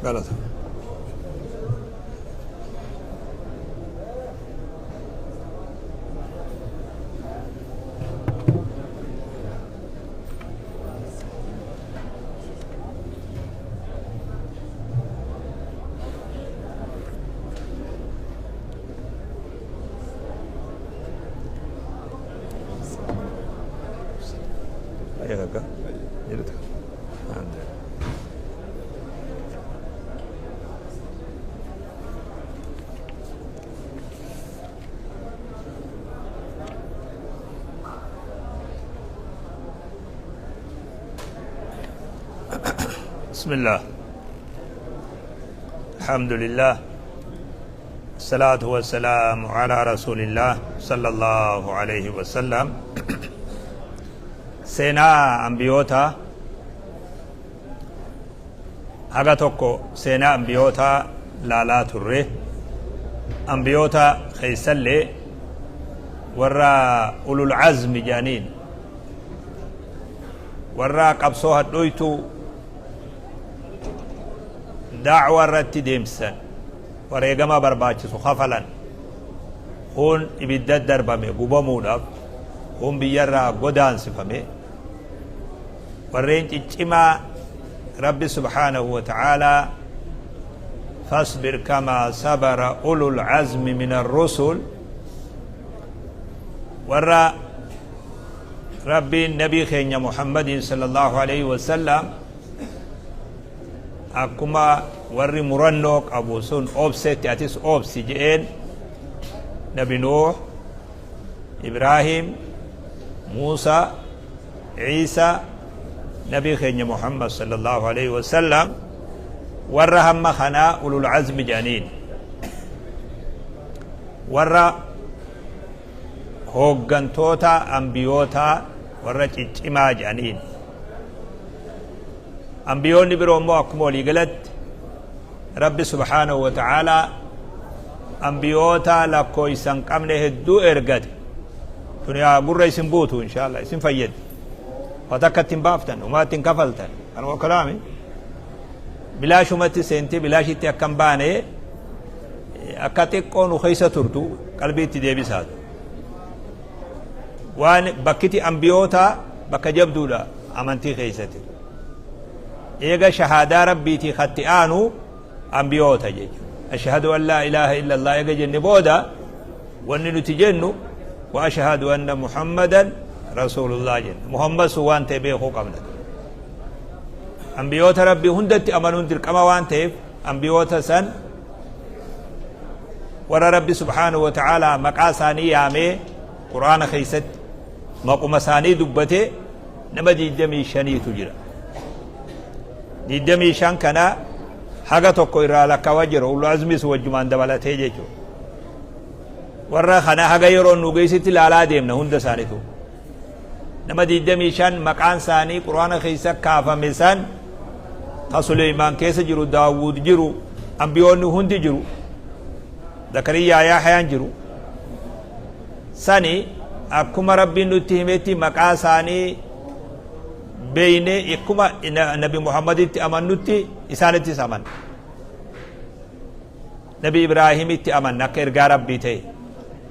Galata. Ayya kakka. Jirtu. Alhamdulillah. بسم الله الحمد لله الصلاة والسلام على رسول الله صلى الله عليه وسلم. Seenaa ambiyootaa haga tokko, seenaa ambiyootaa laalaa turre. Ambiyoota keeysallee warra ulul azmi jedhaniin, warra qabsoo hadhooytuu da'wa irratti deemsisan, wareegama barbaachisu kafalan, kun ibidda darbame gubamuudhaaf, kun biyyarraa godaansifame, warreen ciccimaa Rabbi subhaanahu wa ta'aalaa "فاصبر كما صبر أولو العزم من الرسل", warra Rabbiin nabii keenya Muhammadin sallallahu alaihi wasallam "Akkuma warri murannoo qabu sun obsetti atis obsi" je'een, Nabi Nuuh, Ibraahim, Muusaa, Iisaa, nabii keenya Muhammad sallallahu alaihi wasallam, warra hamma kanaa ulul azmi jedhaniin, warra hooggantoota ambiyootaa, warra ciccimaa jedhaniin. Ambiyoonni biroo immoo akkuma waliigalatti Rabbi subhaanahu wa ta'aalaa ambiyoota lakkoofsa hin qabne hedduu ergate. Tuni haa gurra isin buutu, inshallah isin fayyaddi. Waa takka ittiin baaftan, homaa ittiin kafaltan. Kanuma kalaami bilaashumatti seentee bilaashitti akka hin baane, akka xiqqoo nu keessa turtu qalbii itti deebisaatu. Waan bakkiti ambiyoota bakka jabduudha amantii keessatti. Eega shahaadaa Rabbiitii katti aanu ambiyoota jechuudha. "أشهد أن لا إله إلا الله" eega jenne booda wanni nuti jennu "وأشهد أن محمدا رسول الله" jenna. Muhammad sun waan ta'e beekuu qabna. Ambiyoota Rabbii hundatti amanuun dirqama waan ta'eef, ambiyoota san warra Rabbi subhaanahu wa ta'aalaa maqaa isaanii yaamee Quraana keessatti maquma isaanii dubbatee nama 25tu jira. 25 kana haga tokko irraa lakkaawaa jira, ulul azmis wajjumaan dabalatee jechuudha. Warra kana haga yeroo nu geessitti ilaalaa deemna hunda isaaniitu. Nama 25 maqaan isaanii Quraana keessa kaafame san, ka Suleymaan keessa jiru, Daawud jiru, ambiyoonni hundi jiru, Zakariyaa, Yaahayaan jiru. Sani akkuma Rabbiin nutti himetti maqaa isaanii beeyne, akkuma Nabi Muhammaditti amannutti isaanittis amanna. Nabi Ibraahimitti amanna akka ergaa Rabbii ta'e,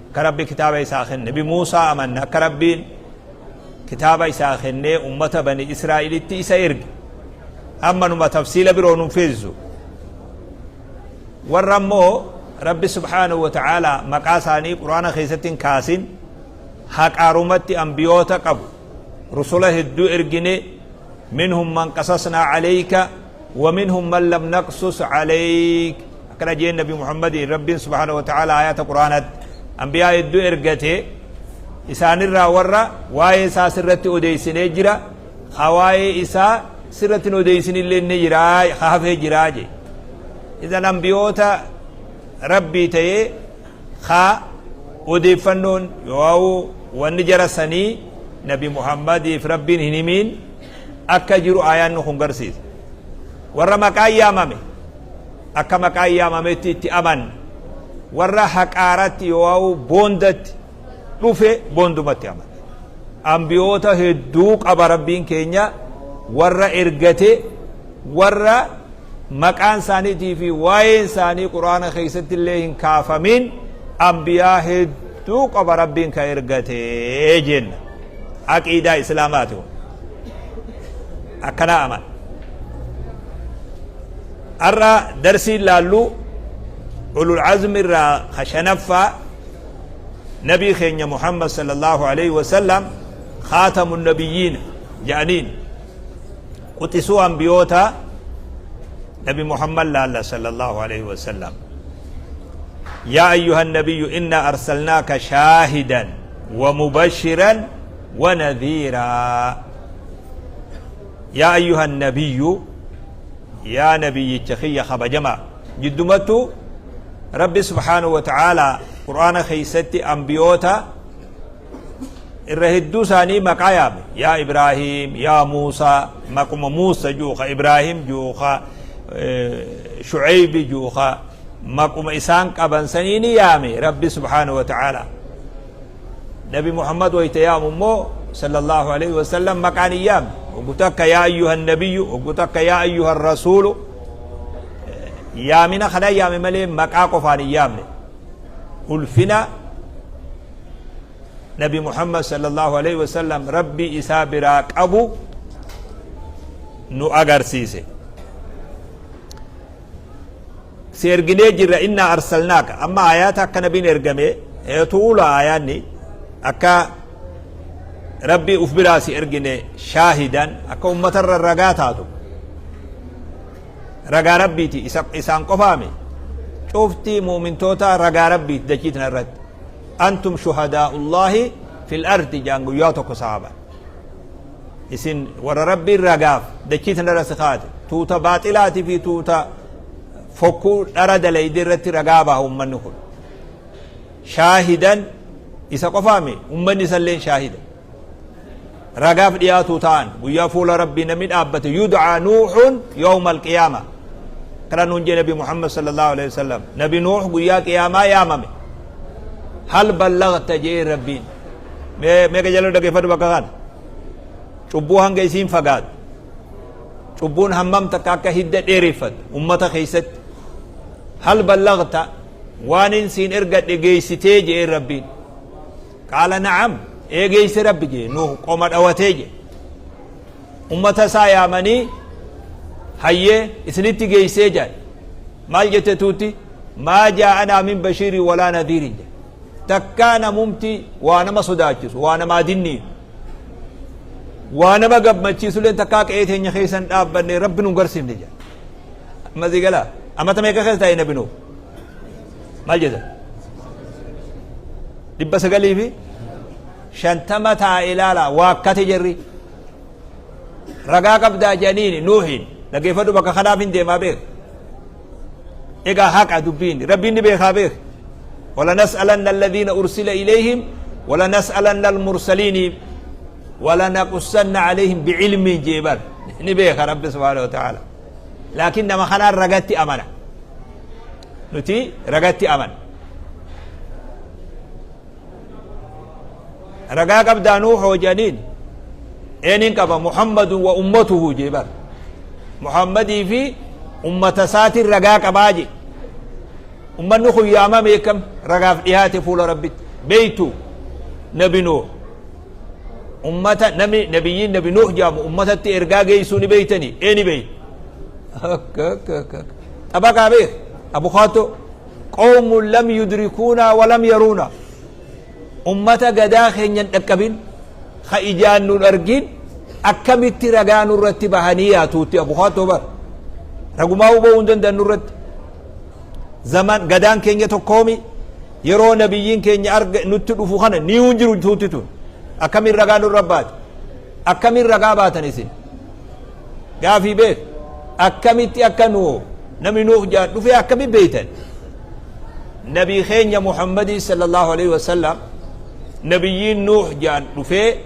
akka Rabbi kitaaba isaa kenne. Nabi Muusaa amanna akka Rabbiin kitaaba isaa kennee ummata Bani Israa'ilitti isa erge. Ammanuma tafsiila biroo nun feesisu. Warra immoo Rabbi subhaanahu wa ta'aalaa maqaa isaanii Quraana keessatti hin kaasin, haqaarumatti ambiyoota qabu, rusula hedduu ergine, "منهم من قصصنا عليك ومنهم من لم نقصص عليك" akkana jeen Nabi Muhammadin Rabbiin subhaanahu wa ta'aalaa ayata Quraanatti. Ambiyaa hedduu ergate, isaanirraa warra waa'ee isaa sirratti odeessinee jira, ka waa'ee isaa sirratti hin odeessinillee ni jira, ka hafee jiraa jee. Idan ambiyoota Rabbii ta'ee ka odeeffannoon yoo wanni jara sanii Nabi Muhammadiif Rabbiin hin himiin akka jiru aayaanni kun garsiisa. Warra maqaan yaamame akka maqaan yaamametti itti amanna. Warra haqaaratti yoo boondatti dhufe boondumatti amanna. Ambiyoota hedduu qaba Rabbiin keenya warra ergate, warra Maqaan isaaniitii fi waa'een isaanii Qur'aana keessatti illee hin kaafamin anbiyaa hedduu qaba Rabbiin ka ergate jenna. Aqiidaa Islaamaati kun. Akkana aman. Har'a darsiin laallu ulul azmi irraa ka shanaffaa nabii keenya Muhammad sallallahu alaihi wasallam, khaatamu nabiyyiina jedhaniin, quxisuu anbiyoota nabi Muhammad laalla sallallahu alaihi wasallam. يا أيها النبي إنا أرسلناك شاهدا ومبشرا ونذيرا. يا أيها النبي، يا نبي تخي خبجما جدمتو ربي سبحانه وتعالى قرآن خيستي أنبيوتا irra hedduu isaanii maqaa yaame: yaa Ibraahim, yaa Muusaa. Maquma Muusa juuka, Ibraahim juuka, Shucaybi juuka, maquma isaan qaban saniini yaame Rabbi subhaanahu wa ta'ala. Nabi Muhammad wayta yaamu immoo sallallahu alaihi wasallam maqaan hin yaamne. Oggu takka yaa ayyuha nabiyyu, oggu takka yaa ayyuha rasuulu. Yaamina kana yaame malee maqaa qofaan hin yaamne. Ulfina Nabi Muhammad sallallahu alaihi wasallam Rabbi isaa biraa qabu nu agarsiise. Si erginee jirra, innaa arsalnaaka. Amma aayaata akka nabiin ergame tuula, aayaanni akka Rabbi uf biraa si ergine, shaahidan, akka ummatarra ragaa taatu. Ragaa Rabbiiti isaan qofaame. Cuftii muumintoota ragaa Rabbiiti dachii tana irratti. Antum shuhadaa'ullaahi fil ardi jaan guyyaa tokko sahaban. Isin warra Rabbiin ragaaf dachii tana irra si kaate, tuuta baaxilaatii fi tuuta fokkuu dhara dalayde irratti ragaa baha ummanni kun. Shaahidan isa qofaame, ummanni isalleen shaahida. Ragaaf dhiyaatuu ta'an guyyaa fuula Rabbii namni dhaabbate. Yud'aa Nuuhun yawma alqiyaama kana nuun jee Nabi Muhammad sallallahu alaihi wasallam. Nabi Nuuh guyyaa qiyaamaa yaamame. Hal ballagta jee Rabbiin. Mee meeqa jala dhageeffadhu bakka kana. Cubbuu hanga isiin fagaatu, cubbuun hammam takka akka hidda dheereffattu ummata keessatti. Hal ballagta, waanin siin ergadhe geessitee jee Rabbiin. Qaala na'am, ee geesse Rabbi jee. Nuuh qoma dhawatee jee. Ummata isaa yaamanii, hayyee isinitti geessee jedhe. Maal jette tuutti? Maa jaa'anaa min bashiirin walaa nadhiirin jedhe. Takkaa namumti waa nama sodaachisu, waa namaa dinniinu, waa nama gammachiisu illee takkaa qe'ee teenya keessa hin dhaabbanne, Rabbi nu garsiifne jedhe. Amma sii galaa? Amata meeqa keessa taa'e nabi Nuuh? Maal jedha? 950 taa'e. Ilaala, waakkate jarri. Ragaa qabdaa jedhaniini Nuuhiin. Dhageeffadhu, bakka kanaaf hin deemaa beek. Egaa haqa dubbiin Rabbiin ni beekaa beek. Walanas'alanna alladhiina ursila ilayhim walanas'alanna almursaliini walanaqussanna alayhim bi'ilmiin jee bar. Ni beeka Rabbi subhaanahu wa ta'ala, laakiin nama kanaan ragatti amana. Nuti ragatti amana. Ragaa qabdaa Nuuhoo jedhaniin. Eenin qaba, Muhammadun wa ummatuhu jee bar. Muhammadii fi ummata isaatiin ragaa qabaa jee. Ummanni kun yaamame akkam ragaaf dhiyaate fuula Rabbitti beeytu? Nabi Nuuh ummata, nami nabiyyiin nabi Nuuh jedhamu ummatatti ergaa geessuu ni beeytanii? Ee, ni beeytu. Xabaqaa beek abukaato, qawmun lam yudrikuuna walam yaruuna, ummata gadaa keenyan dhaqqabin, ka ijaan nun argin, akkamitti ragaa nurratti bahanii yaatuutti? Abukaatoo bar ragumaa huba'uu hin danda'an nurratti. Zaman gadaan keenya tokkoomi, yeroo nabiyyiin keenya arga nutti dhufu kana ni hin jiru. Tuutti tun akkamiin ragaa nurra baate? Akkamiin ragaa baatan isin? Gaafii beek. Akkamitti akka nu namni Nuuh jaan dhufee akkami beeytan? Nabii keenya Muhammadii sallallahu alaihi wasallam, nabiyyiin Nuuh jaan dhufee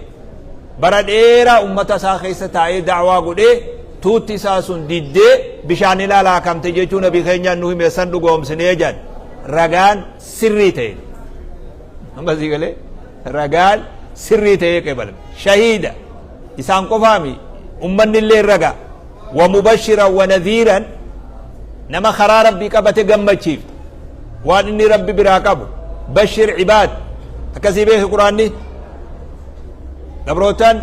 bara dheeraa ummata isaa keessa taa'ee da'waa godhee, tuutti isaa sun diddee bishaan ilaalaa kamte jechuu nabii keenyaan nu hime san dhugoomsinee jedhan. Ragaan sirrii ta'e amma sii galee, ragaan sirrii ta'ee qeebalame. Shahiida isaan qofaami, ummanni illee ragaa. Wa mubashiran wa nadhiiran. Nama karaa Rabbii qabate gammachiifta. Waan inni Rabbi biraa qabu. Bashir cibaad. Akkasii beeki Quraanni. Gabrootaan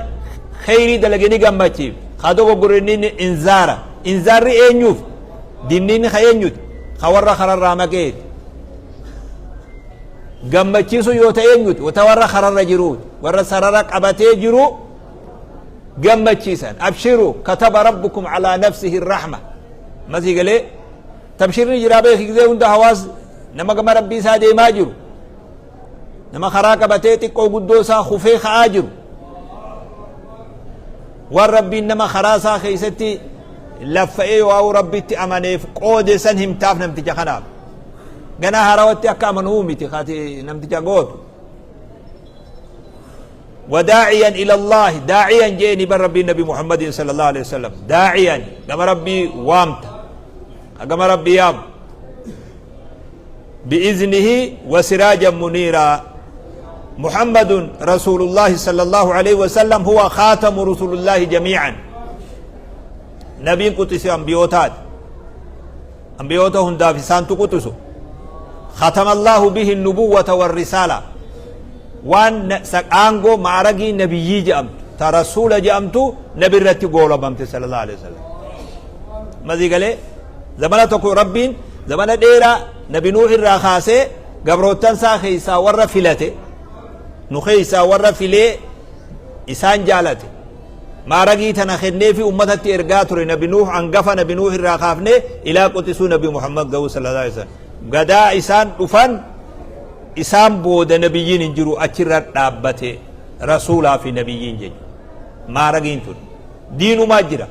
kheyrii dalage ni gammachiifta. Haa dogoggore inni inzaara. Inzaarri eenyuuf? Dinniin ka eenyuti? Ka warra kararraa maqeeti. Gammachiisu yoo ta'e eenyuti? Ta warra kararra jiruuti. Warra sarara qabatee jiru gammachiisan. Abshiru kataba rabbukum alaa nafsihi rahma. Masii galee tabshirni jiraa beeki gizee hunda hawaas nama gama rabbii isaa deemaa jiru. Nama karaa qabatee xiqqoo guddoo isaa kufee ka'aa jiru. Waan rabbiin nama karaa isaa keessatti laffa'ee waa'uu rabbitti amaneef qoode san himtaaf namticha kanaaf. Ganaa haarawatti akka amanuu miti kaati namticha gootu. وداعيا إلى الله داعيا جيني بر ربي النبي محمد صلى الله عليه وسلم داعيا كما ربي وامت كما ربي يام بإذنه وسراجا منيرا. محمد رسول الله صلى الله عليه وسلم هو خاتم رسول الله جميعا. نبي قدس أنبيوتات أنبيوته هندافسان تقدسوا. ختم الله به النبوة والرسالة. وان سقانغو معرقي نبيي جأمت ترسول جأمت نبي رتي قولة بمت صلى الله عليه وسلم. ماذا قال زمانة تقول ربين زمانة ديرة نبي نوح الراخاسي قبروتان ساخيسا ورا فلته نخيسا ورا فلي إسان جالته ما رقيت أنا خدني في أمتي إرقاتر نبي نوح أنقف نبي نوح الراخافني إلى قدسو نبي محمد قو صلى الله عليه وسلم. قدا إسان أفن إسان بود نبيين انجرو أچرت دابته رسولا في نبيين جي ما رقين تون دينو ما جرا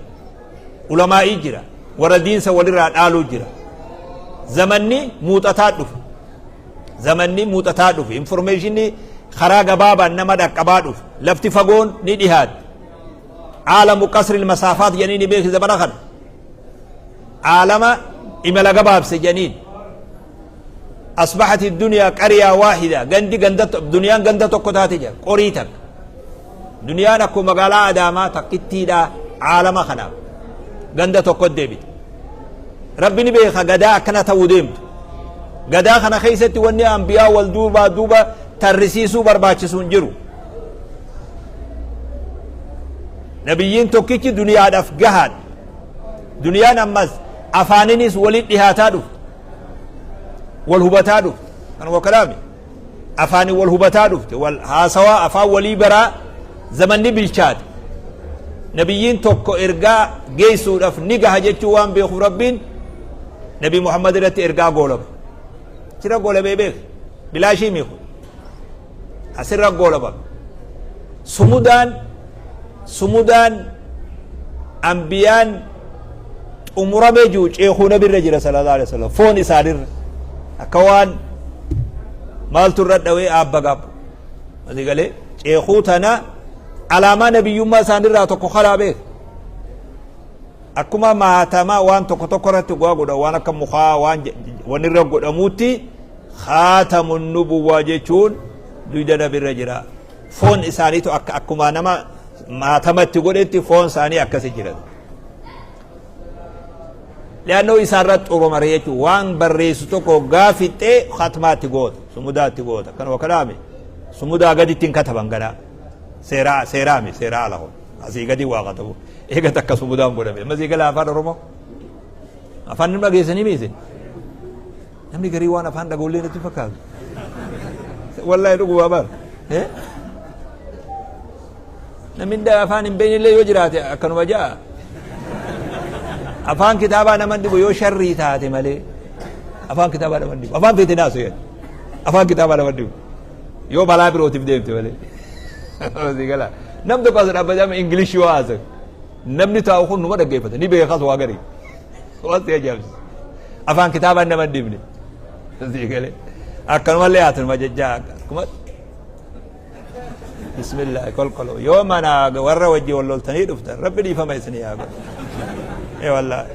علماء جرا ورا دين سوالي را آلو جرا. زمني موتتا دف زمني موتتا دف انفورميشني خرا غبابا نما دقبا دف لفتي فغون ني ديهات عالم قصر المسافات جنين بيخ زبنا خن عالم إملا غباب سجنين. أصبحت الدنيا قرية واحدة غندي غندت دنيا غندت قطاتي قريتك دنيا نكو مغالا أداما تقتي دا عالم خنا غندت قدبت ربي نبيخ غدا كنا توديمت غدا خنا خيست وني أنبياء والدوبا دوبا ترسيسو برباچسون جرو نبيين توكيكي دنيا دف جهاد دنيا نمز أفانينيس ولد إهاتادو والهبتادو أنا وكلامي أفاني والهبتادو والهاسوا أفا ولي برا زمن بالشاد نبيين توكو إرجاء جيسو دف نجح جتوان بيخو ربين نبي محمد رت إرجاء قولب ترى قولب بيخ بلا شيء ميخو أسر قولب سمودان سمودان أنبيان أمور بيجوج إخو نبي الرجل صلى الله عليه وسلم فون إسادر أكوان مال ترد أوي أبا قاب هذه قال لي إخو تنا على ما نبي يوم ساندر راتو خلا به أكما ما تما وان تكو تكرت جوا وانا كم مخا وان ونرجع أموتي خاتم النبوة جتون دويدا نبي الرجل فون إسانيتو أكما نما ما تمت تقول أنت فون ساني أكسي جرد لأنه إسارة أوروماريتو وان بريستو كو غافيتي ختمات تقول سمودات تقول كان وكلامي سمودا قد تنكتبان قنا سيرا سيرامي سيرا لهم أسي قدي واقتبو إيه تك سمودان قدامي ما زي قال أفان رومو أفان نملا جيسني ميزي نمني قري وانا أفان دقول لي نتفكر والله يدقوا بابار إيه نمن دا أفان بين اللي يجرات أكنوا جاء أفان كتابا نمن دبو يو شري تاتي مالي أفان كتابا نمن دبو أفان في تناسو يعني أفان كتابا نمن دبو يو بلا بروتي بديمتي مالي قال نم دو قصر أبدا من إنجليش يوازك نمني تاوخون نما دقيفة نبي خاص واقري خلاص يا جابس أفان كتابا نمن دبني قال أكنوا اللي آتن ما جاك بسم الله كل كل يوم أنا ورا وجهي والله تني دفتر ربي لي فما يسني يا أبو. إيه والله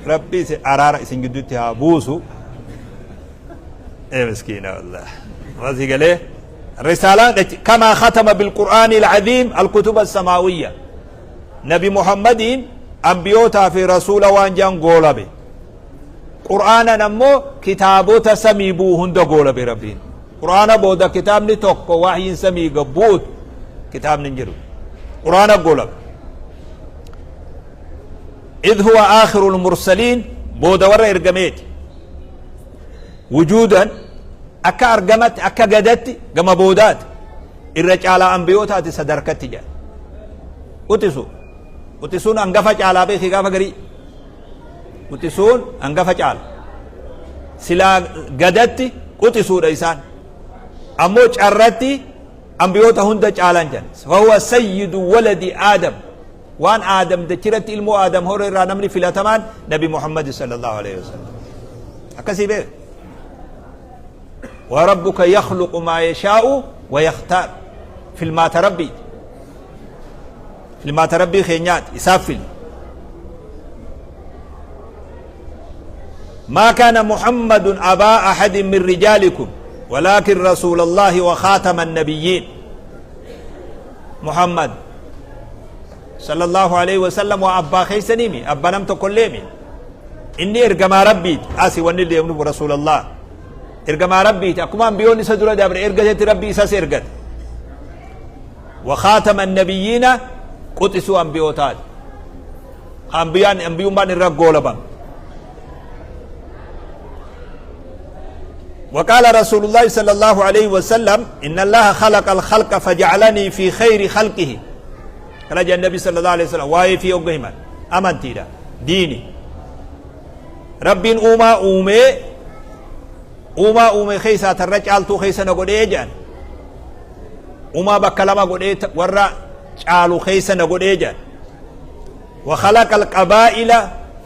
ربي أرار سنجدتي بوسو. إيه مسكينة والله. ما زي قال إيه؟ الرسالة كما ختم بالقرآن العظيم الكتب السماوية. نبي محمد أنبيوتا في رسول وانجان قولبي. Qur'aanan ammoo kitaabota samii bu'u hunda goolabe Rabbiin. Qur'aana booda kitaabni tokko wahyiin samii gad bu'utu kitaabni hin jiru. Qur'aana goolabe. Idh huwa aakhirul mursaliin, booda warra ergameeti. Wujuudan, akka argamatti, akka gadatti gama boodaati. Irra caalaa ambiyootaati sadarkatti jedha. Quxisu. Quxisuun hangafa caalaa beeki gaafa garii. Quxisuun hangafa caala. Silaa gadatti quxisuudha isaan. Ammoo carratti ambiyoota hunda caalan jedhan. Fahuwa sayyidu waladi Aadam. Waan Aadam dachiratti ilmoo Aadam hore irraa namni filatamaan Nabi Muhammad sallallahu alaihi wasallam. Akkasii beek. Wa rabbuka yakhluqu maa yashaa'u wa yakhtaar. Filmaata Rabbiiti. Filmaata Rabbii keenyaati. Isaaf fili. ما كان محمد أبا أحد من رجالكم ولكن رسول الله وخاتم النبيين. محمد صلى الله عليه وسلم وأبا خيسنيمي أبا نمت كليمي إني إرجما ربي آسي وني اللي رسول الله إرجما ربي أكما بيوني سدرة دابر إرجت ربي إساس إرجت وخاتم النبيين قطسوا أنبيوتات أنبيان أنبيون بان الرقولبا. وقال رسول الله صلى الله عليه وسلم إن الله خلق الخلق فجعلني في خير خلقه. قال النبي صلى الله عليه وسلم واي في أقهما أمنتي دا ديني رب أوما أومي أوما أومي خيسا ترجعلتو خيسا نقول إيجان أوما بكلمة قول إيه ورا جعلو خيسا نقول إيجان. وخلق القبائل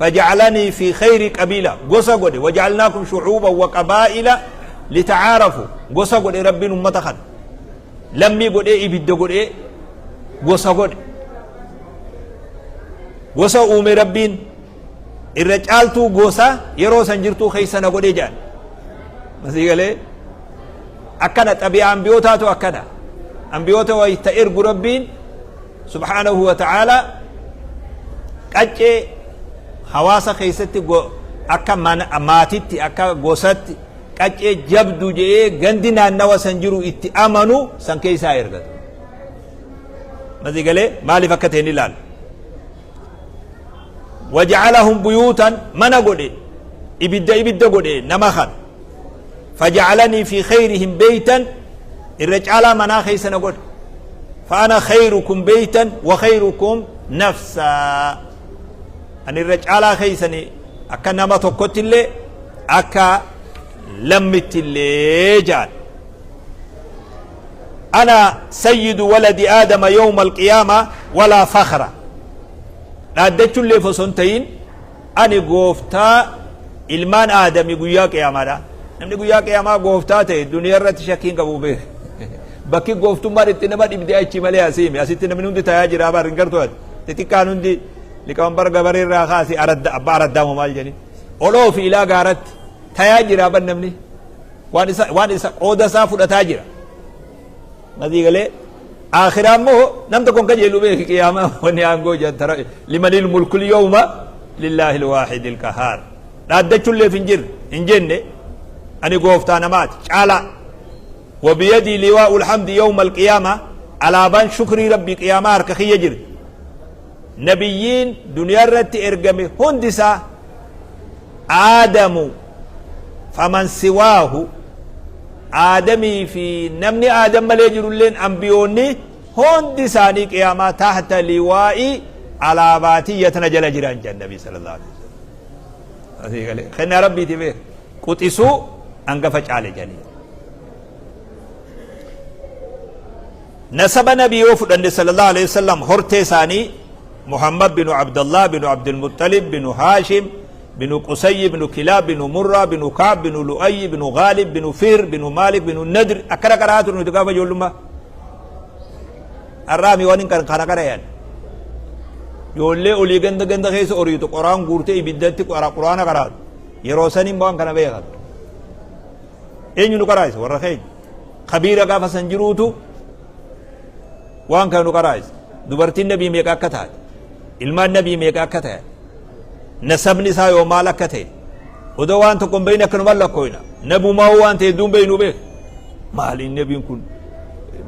فجعلني في خير قبيلة قصة قولي وجعلناكم شعوبا وقبائل لتعارفوا قصة قولي ربي أمتخن لمي قولي إيه إبد قولي إيه قصة قولي قصة أمي ربين الرجالتو قصة يروسا جرتو خيسا قولي جان مسيح قال أكنا طبيعة أنبيوتاتو أكنا أنبيوتو ويتئرق ربين سبحانه وتعالى قجي hawaasa keessatti akka maatitti akka gosatti qaccee jabdu jedhee gandi naannawa san jiru itti amanu san keessaa ergatu. Masii galee maaliif akka ta'e ni ilaalla. Waja'alahum buyuutan mana godhe ibidda ibidda godhe nama kan faja'alanii fi khayrihim beeytan irra caalaa manaa keessa na godhe. Fa'ana khayrukum beeytan wa khayrukum nafsaa. Ani irra caalaa keessanii akka nama tokkotti illee akka lammitti illee jaan. Ana sayyidu waladi Aadama yawma alqiyaama walaa fakhra. Dhaaddachuullee osoo hin ta'in ani gooftaa ilmaan Aadami guyyaa qiyaamaadha. Namni guyyaa qiyaamaa gooftaa ta'e duniyaa irratti shakkiin qabu beeka. Bakki gooftummaan itti nama dhibde achi malee asiimi. Asitti namni hundi taa'aa jira abaar hin gartuu ati. Xixiqqaan hundi liqamanbar gabaree irraa kaasi aradda abbaa araddaa moo maal jedhani. Oloo fi ilaa gaaratti tayaa jira ban namni. Waan isa qooda isaa fudhataa jira. Masii galee akhiraa immoo nam tokko hin kajeelu beeki qiyaamaa wanni aangoo jedhan tara limanil mulkul yawma lillaahi alwaahid alqahaar. Dhaaddachuulleef hin jirre hin jenne ani gooftaa namaati caalaa. وبيدي لواء الحمد يوم القيامة alaabaan shukrii rabbii qiyaamaa harka kiyya jirti. Nabiyyiin duniyaa irratti ergame hundi isaa Aadamu faman siwaahu Aadamii fi namni Aadam malee jirulleen ambiyoonni hundi isaanii qiyaamaa tahta liwaa'ii alaabaatiyya tana jala jiran jedhan Nabii sallallahu alaihi wasallam. Asii galee kennaa rabbiiti beek quxisuu hangafa caale jedhanii. Nasaba nabii yoo fudhanne sallallahu alaihi wasallam hortee isaanii Muhammad binu Abdallah binu Abdulmuttalib binu Haashim binu Qusayyi binu Kilaab binu Murraa binu Ka'b binu Lu'ayyi binu Gaalib binu Fihr binu Maalik binu Nadr akkana qara'aa ture nuti gaafa ijoollummaa. Har'aami waan hin kana qara'an. Ijoollee olii ganda ganda keessa oriitu qoraan guurtee ibiddatti quraana qaraatu. Yeroo saniin waan kana beekan. Eenyu nu qaraayisa warra keenya. Kabiira gaafa san jiruutu waan kana nu qaraayisa. Dubartiin nabii meeqa akka taate, ilmaan nabii meeqa akka ta'e, nasabni isaa yoo maal akka ta'e, Odoo waan tokko hin beekne akkanuma lakkooyna. Nabumaa waan ta'e hedduun beeknu beek. Maaliin nabiin kun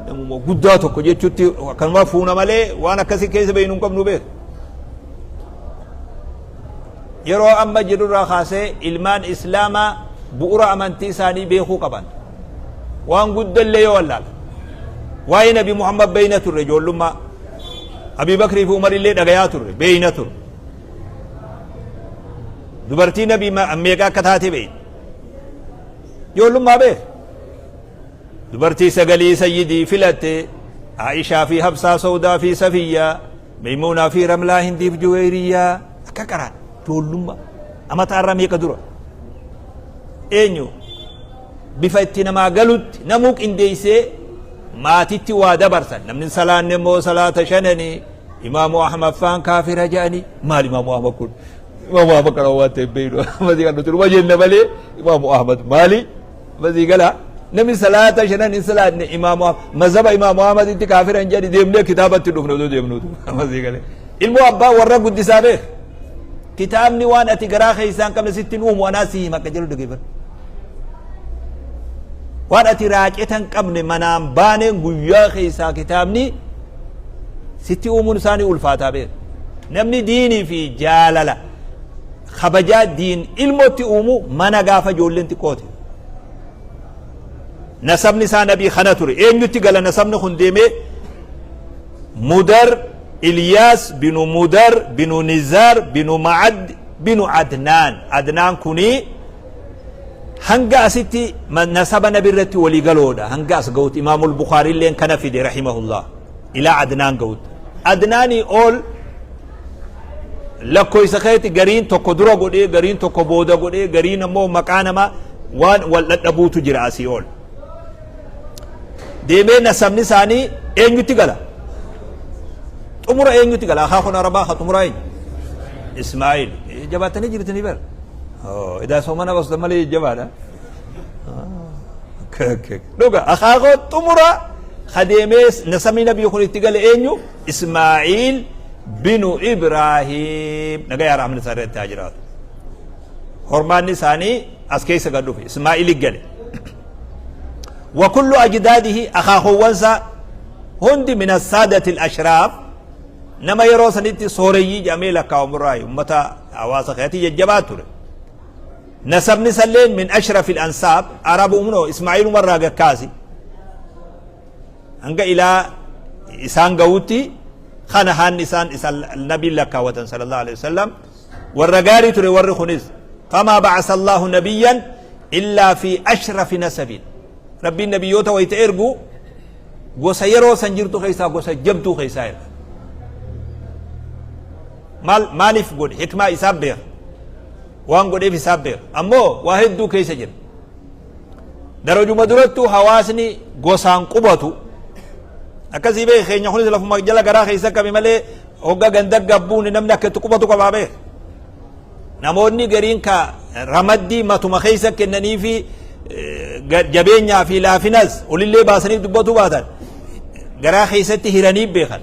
namuma guddaa tokko jechutti akkanuma fuuna malee waan akkasii keessa beeknu hin qabnu beek. Yeroo amma jirurraa kaasee ilmaan Islaamaa bu'ura amantii isaanii beekuu qaban. Waan guddallee yoo wallaala. Waa'ee Nabi Muhammad beeyna turre ijoollummaa. Abii Bakrii fi Umar illee dhagayaa turre beeyna turre. Dubartii Nabi meeqa akka taate beeyna. Ijoollummaa beek. Dubartii sagalii sayyidii filatte Aishaa fi Habsaa Sawdaa fi Safiyyaa Meymuunaa fi Ramlaa Hindiif Juweyriyyaa akka qaraan ijoollummaa amata irra meeqa dura eenyu bifa itti namaa galutti namuu qindeessee maatitti waa dabarsan namni salaanne immoo salaata shananii Imaamu Ahmad faan kaafira jedhanii maal Imaamu Ahmad kun Imaamu Ahmad kana waan ta'e beeynu masii kan nuti dhuma jenna malee Imaamu Ahmad maali masii gala namni salaata shanan hin salaanne Imaamu mazhaba Imaamu Ahmaditti kaafira hin jedhani deemnee kitaabatti dhufne odoo deemnuutu masii gale ilmoo abbaa warra guddisaa beek kitaabni waan ati garaa keessaa hin qabne sitti hin uumu anaa si hima akka jedhu dhaggeeffadhu. Waan ati raaceta hin qabne manaan baaneen guyyaa keessaa kitaabni sitti uumuun isaa ni ulfaataa beeka. Namni diinii fi jaalala kabajaa diin ilmootti uumu mana gaafa ijoolleen xiqqooti. Nasabni isaa nabii kana ture. Eenyutti gala nasabni kun deemee Mudar Ilyaas binu Mudar binu Nizaar binu Ma'ad binu Adnaan. Adnaan kunii hanga asitti nasaba nabi irratti walii galoodha hanga as ga'utti imaamul bukaarii illeen kana fide rahimahullah ilaa adnaan ga'utti adnaanii ol lakkoysa keetti gariin tokko dura godhee gariin tokko booda godhee gariin ammoo maqaa namaa waan wal dhadhabuutu jira asii ol deemee nasabni isaanii eenyutti gala xumura eenyutti gala akaakun arabaa ka xumura eenyu ismaa'il jabaatanii jirtanii bara Edaa soomana basta malee jabaadha. Dhuga akaakoo xumura kadeemee nasabni nabii kun itti gale eenyu Ismaa'iil binu Ibraahim nagayaa rahmanni isaa irratti haa jiraatu. Hormaanni isaanii as keessa gad dhufe Ismaa'iili gale. Wa kullu ajdaadihi akaakoowwansaa hundi min assaadati al-ashraaf Nama yeroo sanitti sooreyyii jedhamee lakkaawamu irraa ummata hawaasa keessatti jajjabaa ture. Nasabni isalleen min ashrafil ansaab arabu umno Ismaa'iiluma irraa gakkaasi. Hanga ilaa isaan ga'utti kana haanni isaan isaan nabiin lakkaawwatan sallallahu alaihi wasallam warra gaarii ture warri kunis famaa ba'asa Allahu nabiyyan illaa fi ashrafi nasabin rabbiin nabiyyoota wayita ergu Gosa yeroo san jirtu keessaa gosa jabduu keessaa erga. Maal maaliif godhe hikmaa isaa beeka. Waan godheef isaa beeka. Ammoo waa hedduu keessa jira. Darajuma durattuu hawaasni gosaan qubatu akkasii beeka keenya kunis lafuma jala garaa keessa qabe malee hogga ganda gabbuun namni akka itti qubatu qabaa beeka. Namoonni gariin ka ramaddii matuma keessa kennanii fi jabeenyaa fi laafinas olillee baasanii dubbatuu baatan garaa keessatti hiranii beekan.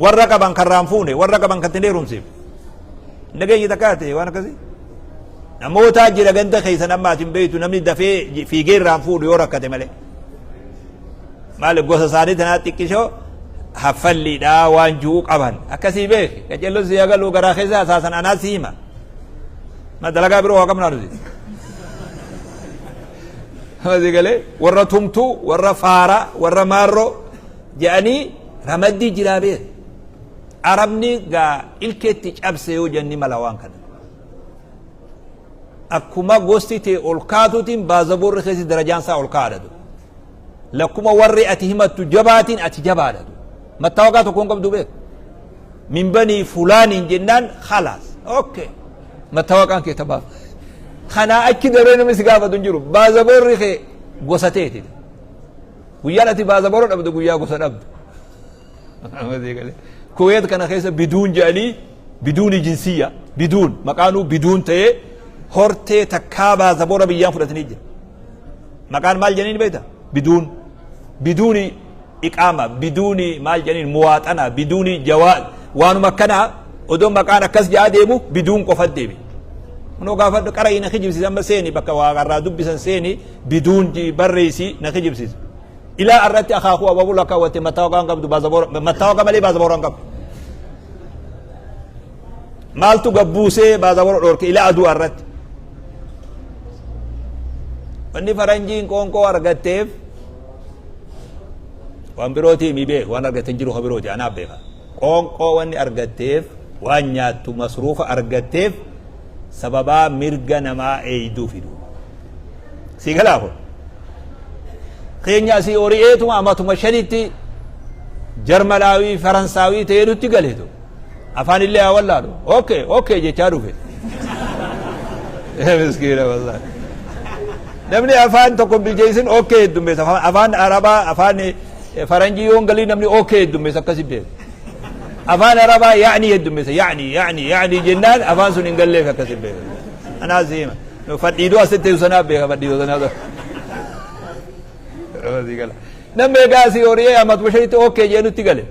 Warra qaban kan raan fuune warra qaban kan ittiin heerumsiif. Nageenyi takkaa ta'e waan akkasii. Namootaa jira ganda keessan amma ati hin beektu namni dafee fiigee irraan fuudhu yoo rakkate malee. Maali gosa isaanii tanaa xiqqishoo haffalliidhaa waan ju'u qaban akkasii beeki qacelloon si agaluu garaa keessa hasaasan anaa si hima ma dalagaa biroo waa qabnaa nuti Masii galee warra tumtuu warra faaraa warra maarroo jedhanii ramaddii jiraa beek arabni gaa ilkeetti cabse yoo jenni mala waan kana akkuma gosti tee ol kaatuutiin baazaboorri keessi darajaan isaa ol kaadhatu Lakkuma warri ati himattu jabaatiin ati jabaadha. Mattaawaqaa tokko hin qabdu beek. Min banii fulaaniin jennaan khalaas. Okay. Mattaawaqaan kee tabaaf. Kanaa achi dabree namni si gaafatu hin jiru. Baazaboorri kee gosa teeti. Guyyaan ati baazaboora dhabdu guyyaa gosa dhabdu. Kuweet kana keessa biduun jedhanii biduuni jinsiyya biduun maqaanuu biduun ta'ee hortee takkaa baazaboora biyyaan fudhatanii jira. Maqaan maal jedhaniin beekta? Biduun. Biduuni iqaama, biduuni maal jedhaniin muwaaxana, biduuni jawaa waanuma akkanaa odoo maqaan akkas jedhaa deemu biduun qofa deebi. Kunoo gaafadhu qara'ii na kijibsiisa amma seeni bakka waaqarraa dubbisan seeni biduun barreessi na kijibsiisa. Ilaa irratti akaakuu abaabuu lakkaawwatte mattaawaqaa hin qabdu baazaboora mattaawaqaa malee baazaboora hin qabdu. Maaltu gabbuusee baazaboora dhoorke ilaa aduu irratti. Wanni faranjiin qoonqoo argatteef waan birootii mi beek waan argatte hin jiru ka birooti anaaf beeka. Qoonqoo wanni argatteef waan nyaattu masruufa argatteef sababaa mirga namaa eeyduufi duuba. Sii galaa kun. Keenya asii ori'eetuma amatuma shanitti Jarmanaawii Faransaawii ta'ee nutti galeetu. Afaan illee haa wallaalu. Okay, okay jechaa dhufe. Miskiina wallaahi. Namni afaan tokko hin bilcheessin okay heddummeessa. Afaan Arabaa, afaan Faranjii yoo hin galin namni okay heddummeessa akkasi beeka. Afaan Arabaa yaa'ni heddummeessa. Yaa'ni, yaa'ni, yaa'ni jennaan afaan sun hin galleef akkasi beeka. Anaa siima. Fadhiidoo asitti teessu sanaaf beeka fadhiidoo sanaaf. Namni egaa asii horiyee amatuma shanitti okay jee nutti gale.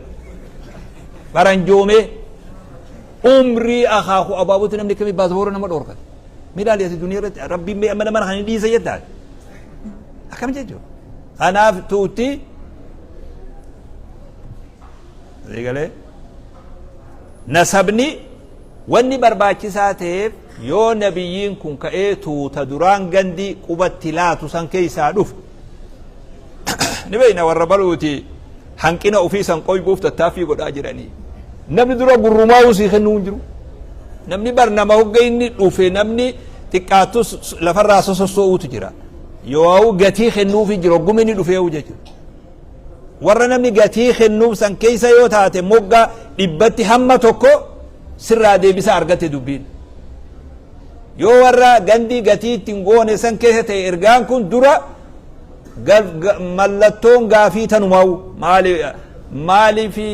Faranjoomee umrii akaakuu abaabuutti namni akkamii baasaboora nama dhoorkate. Miidhaalee asii duniyaa irratti rabbiin mee amma nama kana hin dhiisa jettaa. Akkam jechuudha. Kanaaf tuutti galee nasabni wanni barbaachisaa ta'eef yoo nabiyyiin kun ka'ee tuuta duraan gandi qubatti laatu san keessaa dhufu ni beekna warra baluuti hanqina ofii san qoybuuf tattaaffii godhaa jiranii. Namni dura gurrumaa'uu sii kennuu hin jiru. Namni bar nama hogga inni dhufe namni xiqqaattus lafarraa sosossoo'uutu jira. Yoo gatii kennuufi jira hogguma inni dhufee'u jechuudha. Warra namni gatii kennuuf san keessa yoo taate mogga dhibbatti hamma tokko sirraa deebisa argatte dubbiin. Yoo warra gandi gatii ittiin goone san keessa ta'e ergaan kun dura mallattoon gaafii tanumaa'u maali maaliifi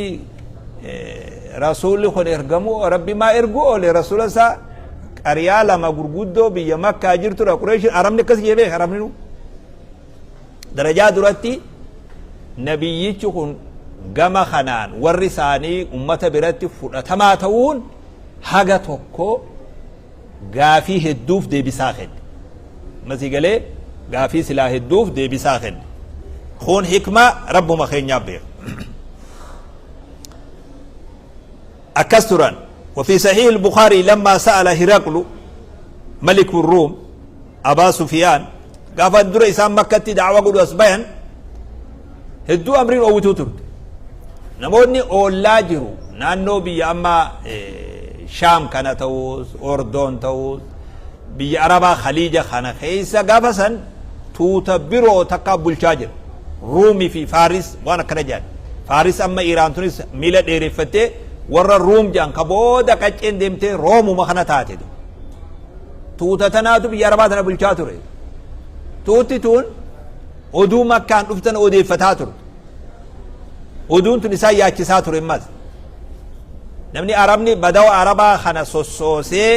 rasuulli kun ergamuu rabbi maa erguu oole rasuula isaa qariyaa lama gurguddoo biyya makkaa jirtudha qureeshin arabni akkas jee beeka arabni nu darajaa duratti nabiyyichi kun gama kanaan warri isaanii ummata biratti fudhatamaa ta'uun haga tokko gaafii hedduuf deebisaa kenne. Masii galee gaafii silaa hedduuf deebisaa kenne. Kun hikmaa rabbuma keenyaaf beeka. Akkas turan. وفي صحيح البخاري لما سأل هرقل ملك الروم أبا سفيان قافا در إسان مكة دعوة قدو أسبيان هدو أمرين أوتو ترت namoonni oollaa jiru naannoo biyya amma Shaam kana ta'us Ordoon ta'us biyya Arabaa Khaliija kana keessa gaafa san tuuta biroo takka bulchaa jira. Ruumii fi Faaris waan akkana jedhan. Faaris amma Iraan tunis miila dheereffattee warra Ruum jedhan ka booda qacceen deemtee Roomuma kana taate. Tuuta tanaatu biyya Arabaa tana bulchaa ture. Tuutti tun oduu makkaan dhuftan odeeffataa turte. Oduun tun isaan yaachisaa ture ammas. Namni Arabni badawa Arabaa kana sossoosee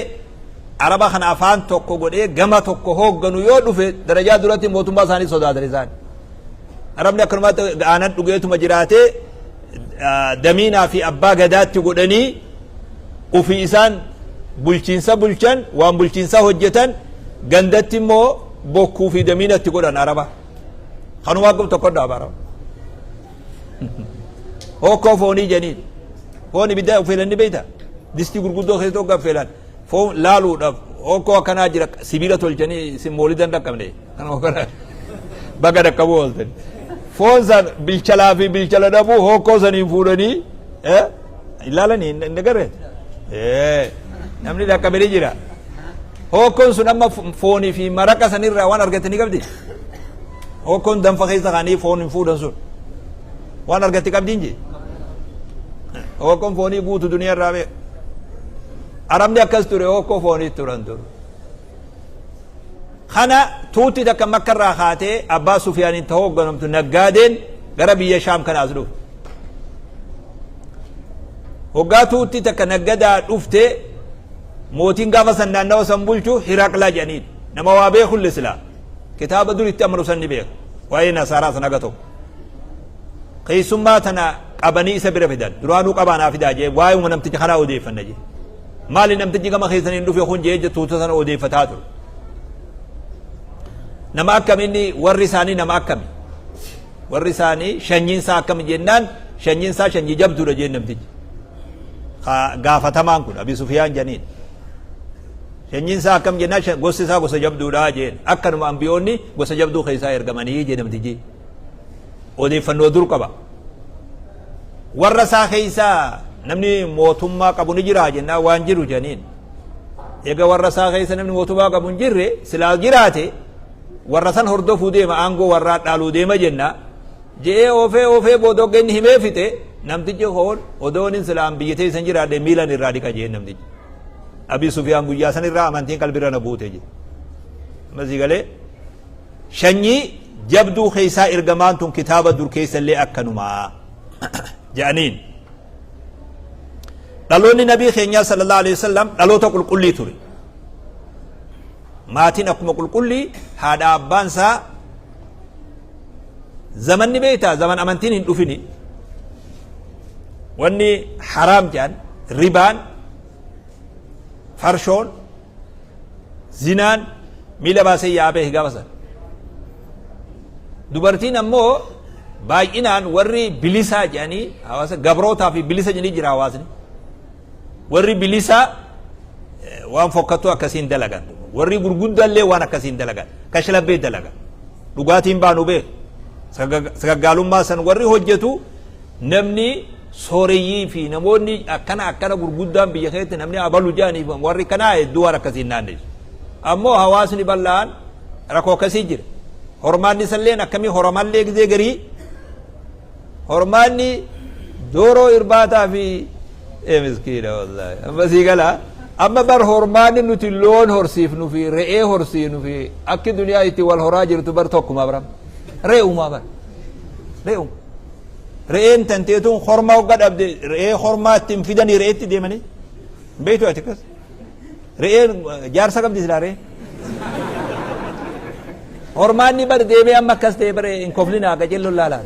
Araba kana afaan tokko godhee gama tokko hoogganu yoo dhufe darajaa duratti mootummaa isaanii sodaatan isaan. Arabni akkanumatti aanan dhugeetuma jiraatee damiinaa fi abbaa gadaatti godhanii ofii isaan bulchiinsa bulchan waan bulchiinsaa hojjetan gandatti immoo bokkuu fi damiinatti godhan Araba. Kanumaa gub tokko dhaaba araba. Hokkoo foonii janiin. Foon ibidda affeelan ni beekta. Distii gurguddoo keessatti hogga affeelan. Foon laaluudhaaf hokkoo akkanaa jira sibiila tolchanii isin moolida hin dhaqqabne. Kanuma baga dhaqqabuu ooltan. Foon san bilchalaa fi bilchala dhabuu hokkoo saniin fuudhanii ilaalanii hin agarre. Namni dhaqqabe ni jira. Hookkoon sun amma foonii fi maraqa sanirraa waan argatte ni qabdi. Hookkoon danfa keessa kaanii foon hin fuudhan sun. Waan argatte qabdiin jee. Hookkoon foonii guutu duniyaa irraa beeku. Arabni akkas ture hookkoo foonii turan ture. Kana tuutti takka makka irraa kaatee abbaa Sufiyaaniin ta hoogganamtu naggaadeen gara biyya Shaam kana as dhufu. Hoggaa tuutti takka naggadaa dhufte Mootiin gaafa san naannawa san bulchu Hiraqlaa jedhaniin. Nama waa beekulle silaa. Kitaaba dur itti amanu san ni beeka. Waa'ee Nasaaraa san haga tokko. Keessummaa tana qabanii isa bira fidan. Duraanuu qabaa naa fidaa jee waa'euma namticha kanaa odeeffanna jee. Maali namtichi gama keessaniin dhufe kun je'ee tuuta sana odeeffataa ture. Nama akkami inni warri isaanii nama akkami? Warri isaanii shanyiin isaa akkami jennaan shanyiin isaa shanyii jabduudha jeen namtichi. Gaafatamaan kun Abi Sufiyaan janiin. Shanyiin isaa akkam jennaan gosti isaa gosa jabduudha jeen. Akkanuma ambiyoonni gosa jabduu keessaa ergamanii jee namtichi. Odeeffannoo dur qaba. Warra isaa keessaa namni mootummaa qabu ni jiraa jennaan waan jiru janiin. Eega warra isaa keessa namni mootummaa qabu hin jirre silaa jiraate warra san hordofuu deema aangoo warraa dhaaluu deema jenna je'ee oofee oofee booda hogga inni himee fixe namtichi hoon odoonin silaan biyya teessan jiraadhe miilan irraa dhiqa jeen namtichi. Abii Sufiyaan guyyaa san irraa amantiin qalbirra na buute jedhe. Amma sii galee shanyii jabduu keessaa ergamaan tun kitaaba dur keessallee akkanumaa jedhaniin. Dhaloonni nabii keenyaa sallallahu alaihi wasallam dhaloota qulqullii ture. Maatiin akkuma qulqullii haadha abbaan isaa zamanni beektaa zaman amantiin hin dhufini. Wanni haraam jedhan ribaan farshoon zinaan miila baasee yaa'aa beeki gaafa san. Dubartiin ammoo baay'inaan warri bilisaa jedhanii hawaasa gabrootaa fi bilisa jedhanii jira hawaasni. Warri bilisaa waan fokkattuu akkasiin dalagan. Warri gurguddaallee waan akkasiin dalagan. Kashlabbee dalagan. Dhugaatiin baanu beeku. Sagaggaalummaa san warri hojjetu namni sooreyyii fi namoonni akkana akkana gurguddaan biyya keessatti namni abalu jedhaniif warri kanaa hedduu waan akkasii hin naannessu. Ammoo hawaasni bal'aan rakkoo akkasii jira. Hormaanni isalleen akkamii horamallee gizee garii hormaanni dooroo irbaataa fi ee miskiina wallaahi amma sii gala amma bar hormaanni nuti loon horsiifnu fi re'ee horsiifnu fi akki duniyaa itti wal horaa jirtu bar tokkuma baram re'umaa bar re'uma Re'een tanteetuun horma hogga dhabde re'ee hormaa itti hin fidanii re'eetti deemanii. Hin beektu ati akkas. Re'een jaarsa qabdi silaa re'een. Hormaanni bar deemee amma akkas ta'e bare hin koflinaa qacelloon laalaa.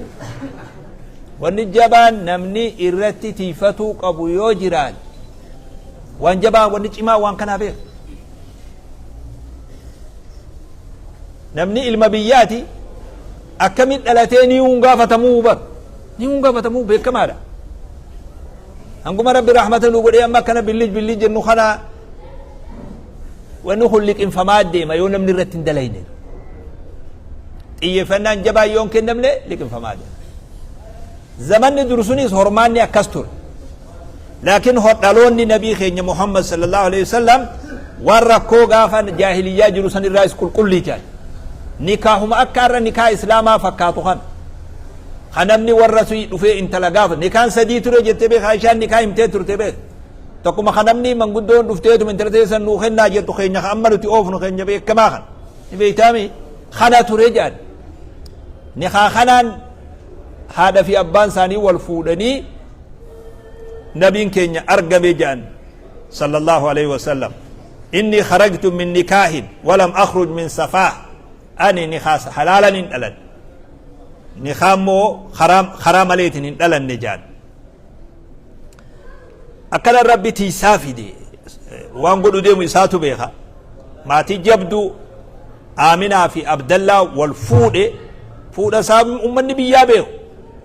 Wanni jabaan namni irratti tiifatuu qabu yoo jiraate waan jabaa wanni cimaa waan kanaa beeku. Namni ilma biyyaati akkamiin dhalatee ni hun gaafatamuu bar ni hun gaafatamuu beekamaadha. Hanguma rabbi rahmata nu godhee amma akkana billij billij jennu kana wanni kun liqinfamaa deema yoo namni irratti hin dalayne. Xiyyeeffannaan jabaa yoo hin kennamne liqinfamaa deema. Zamanni dur sunis hormaanni akkas ture. Laakiin dhaloonni nabii keenya Muhammad sallallahu alaihi wasallam waan rakkoo gaafa jaahiliyyaa jiru san irraas qulqullii ta'e. Nikaahuma akka har'a nikaa islaamaa fakkaatu kana. Kan namni warra sii dhufee intala gaafa nikaan sadii ture jettee beeka Aishaan nikaa himtee turte beeka. Tokkuma kan namni manguddoon dhufteetuma intala teessan nuu kennaa jettu keenya kan amma nuti oofnu keenya beekamaa kana. Ni beektaami kana ture jedhan. Nikaa kanaan haadha fi abbaan isaanii wal fuudhanii nabiin keenya argame jedhan sallallahu alaihi wasallam inni kharajtu min nikaahin walam akhruj min safaah ani nikaa halaalan hin dhalan nikaa immoo karaa maleetiin hin dhalanne jedhan akkana rabbi tiisaa fide waan godhu deemu isaatu beeka maatii jabduu Aaminaa fi Abdallaa wal fuudhe fuudha isaa ummanni biyyaa beeku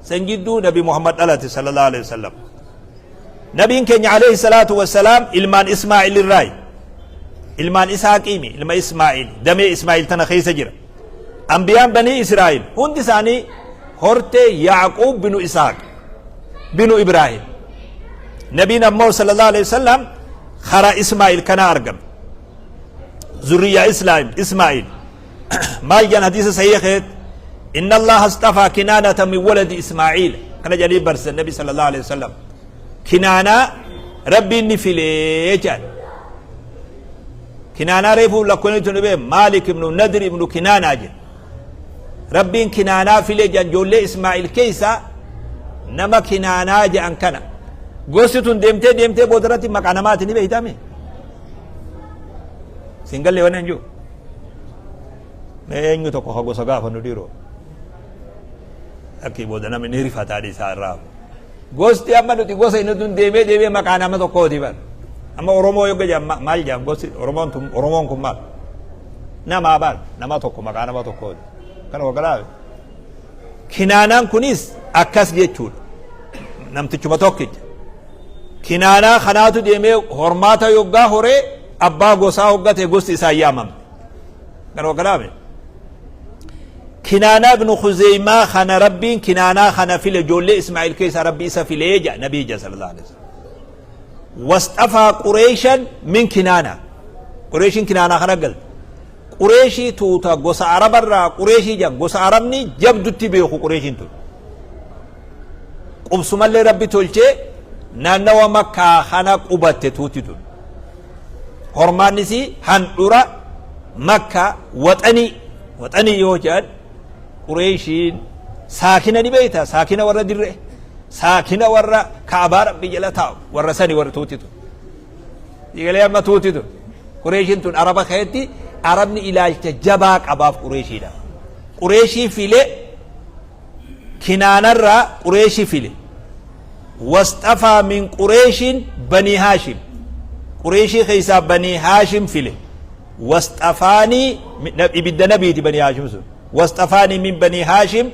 san jidduu nabi Muhammad dhalate sallallahu alaihi wasallam. Nabiin keenya alayhi salaatu wassalaam ilmaan Ismaa'il irraayi. Ilmaan Isaaqiimi ilma Ismaa'il damee Ismaa'il tana keessa jira. Ambiyaan banii Israa'il hundi isaanii hortee Yaaquub binu Isaaq binu Ibraahim. Nabiin ammoo sallallahu alaihi wasallam karaa Ismaa'il kanaa argame. Zurriyaa Ismaa'il maal jedhan hadiisa sahiha keessatti inna allaha astafaa kinaanata min waladi ismaa'iil kana jedhanii barsiisan nabi sallallahu alaihi wasallam kinaanaa rabbiin ni filee jedhan kinaanaa reefuu lakkoonni tun dhibee maalik ibnu nadri ibnu kinaanaa jedhe rabbiin kinaanaa filee jedhan ijoollee ismaa'il keessaa nama kinaanaa jedhan kana gosti tun deemtee deemtee boodarratti maqaa namaati ni beeytame Siin galle waan hin jiru. Mee eenyu tokko ka gosa gaafannu dhiiroo. Lakkii booda namni ni rifataa dhiisaa irraa. Gosti amma nuti gosa inni tun deemee deemee maqaa nama tokkooti bar. Amma Oromoo yogga jedhan maal jedhan gosi Oromoon tun Oromoon kun maal? Namaa baal nama tokko maqaa nama tokkooti. Kana waggalaa Kinaanaan kunis akkas jechuudha. Namtichuma tokkicha. Kinaanaa kanaatu deemee hormaata yoggaa horee abbaa gosaa hoggate gosti isaa yaamamte. Kana waggalaa Kinaanaa ibnu Khuzeymaa kana Rabbiin Kinaanaa kana file ijoollee Ismaa'il keessaa Rabbi isa filee jedha Nabii jedha sallallahu alaihi wasallam. Wasxafaa Qureeshan min Kinaanaa. Qureeshiin Kinaanaa kana galte. Qureeshii tuuta gosa Arabarraa Qureeshii jedhan gosa Arabni jabdutti beeku Qureeshiin tun. Qubsumallee Rabbi tolchee naannawa Makkaa kana qubatte tuutti tun. Hormaannisii handhura Makka waxanii waxanii yoo jedhan Qureeshiin saakina ni beekta saakina warra dirree saakina warra kaabaa Rabbi jala taa'u warra sani warra tuutti tun. Egalee amma tuuti tun. Qureeshiin tun Araba keessatti Arabni ilaalcha jabaa qabaaf Qureeshiidha. Qureeshii file Kinaanarraa Qureeshii file. Wasxafaa min Qureeshiin Banii Haashim. Qureeshii keessaa Banii Haashim file. Wasxafaanii ibidda nabiiti Banii Haashim sun. Wasxafaanii min Banii Haashim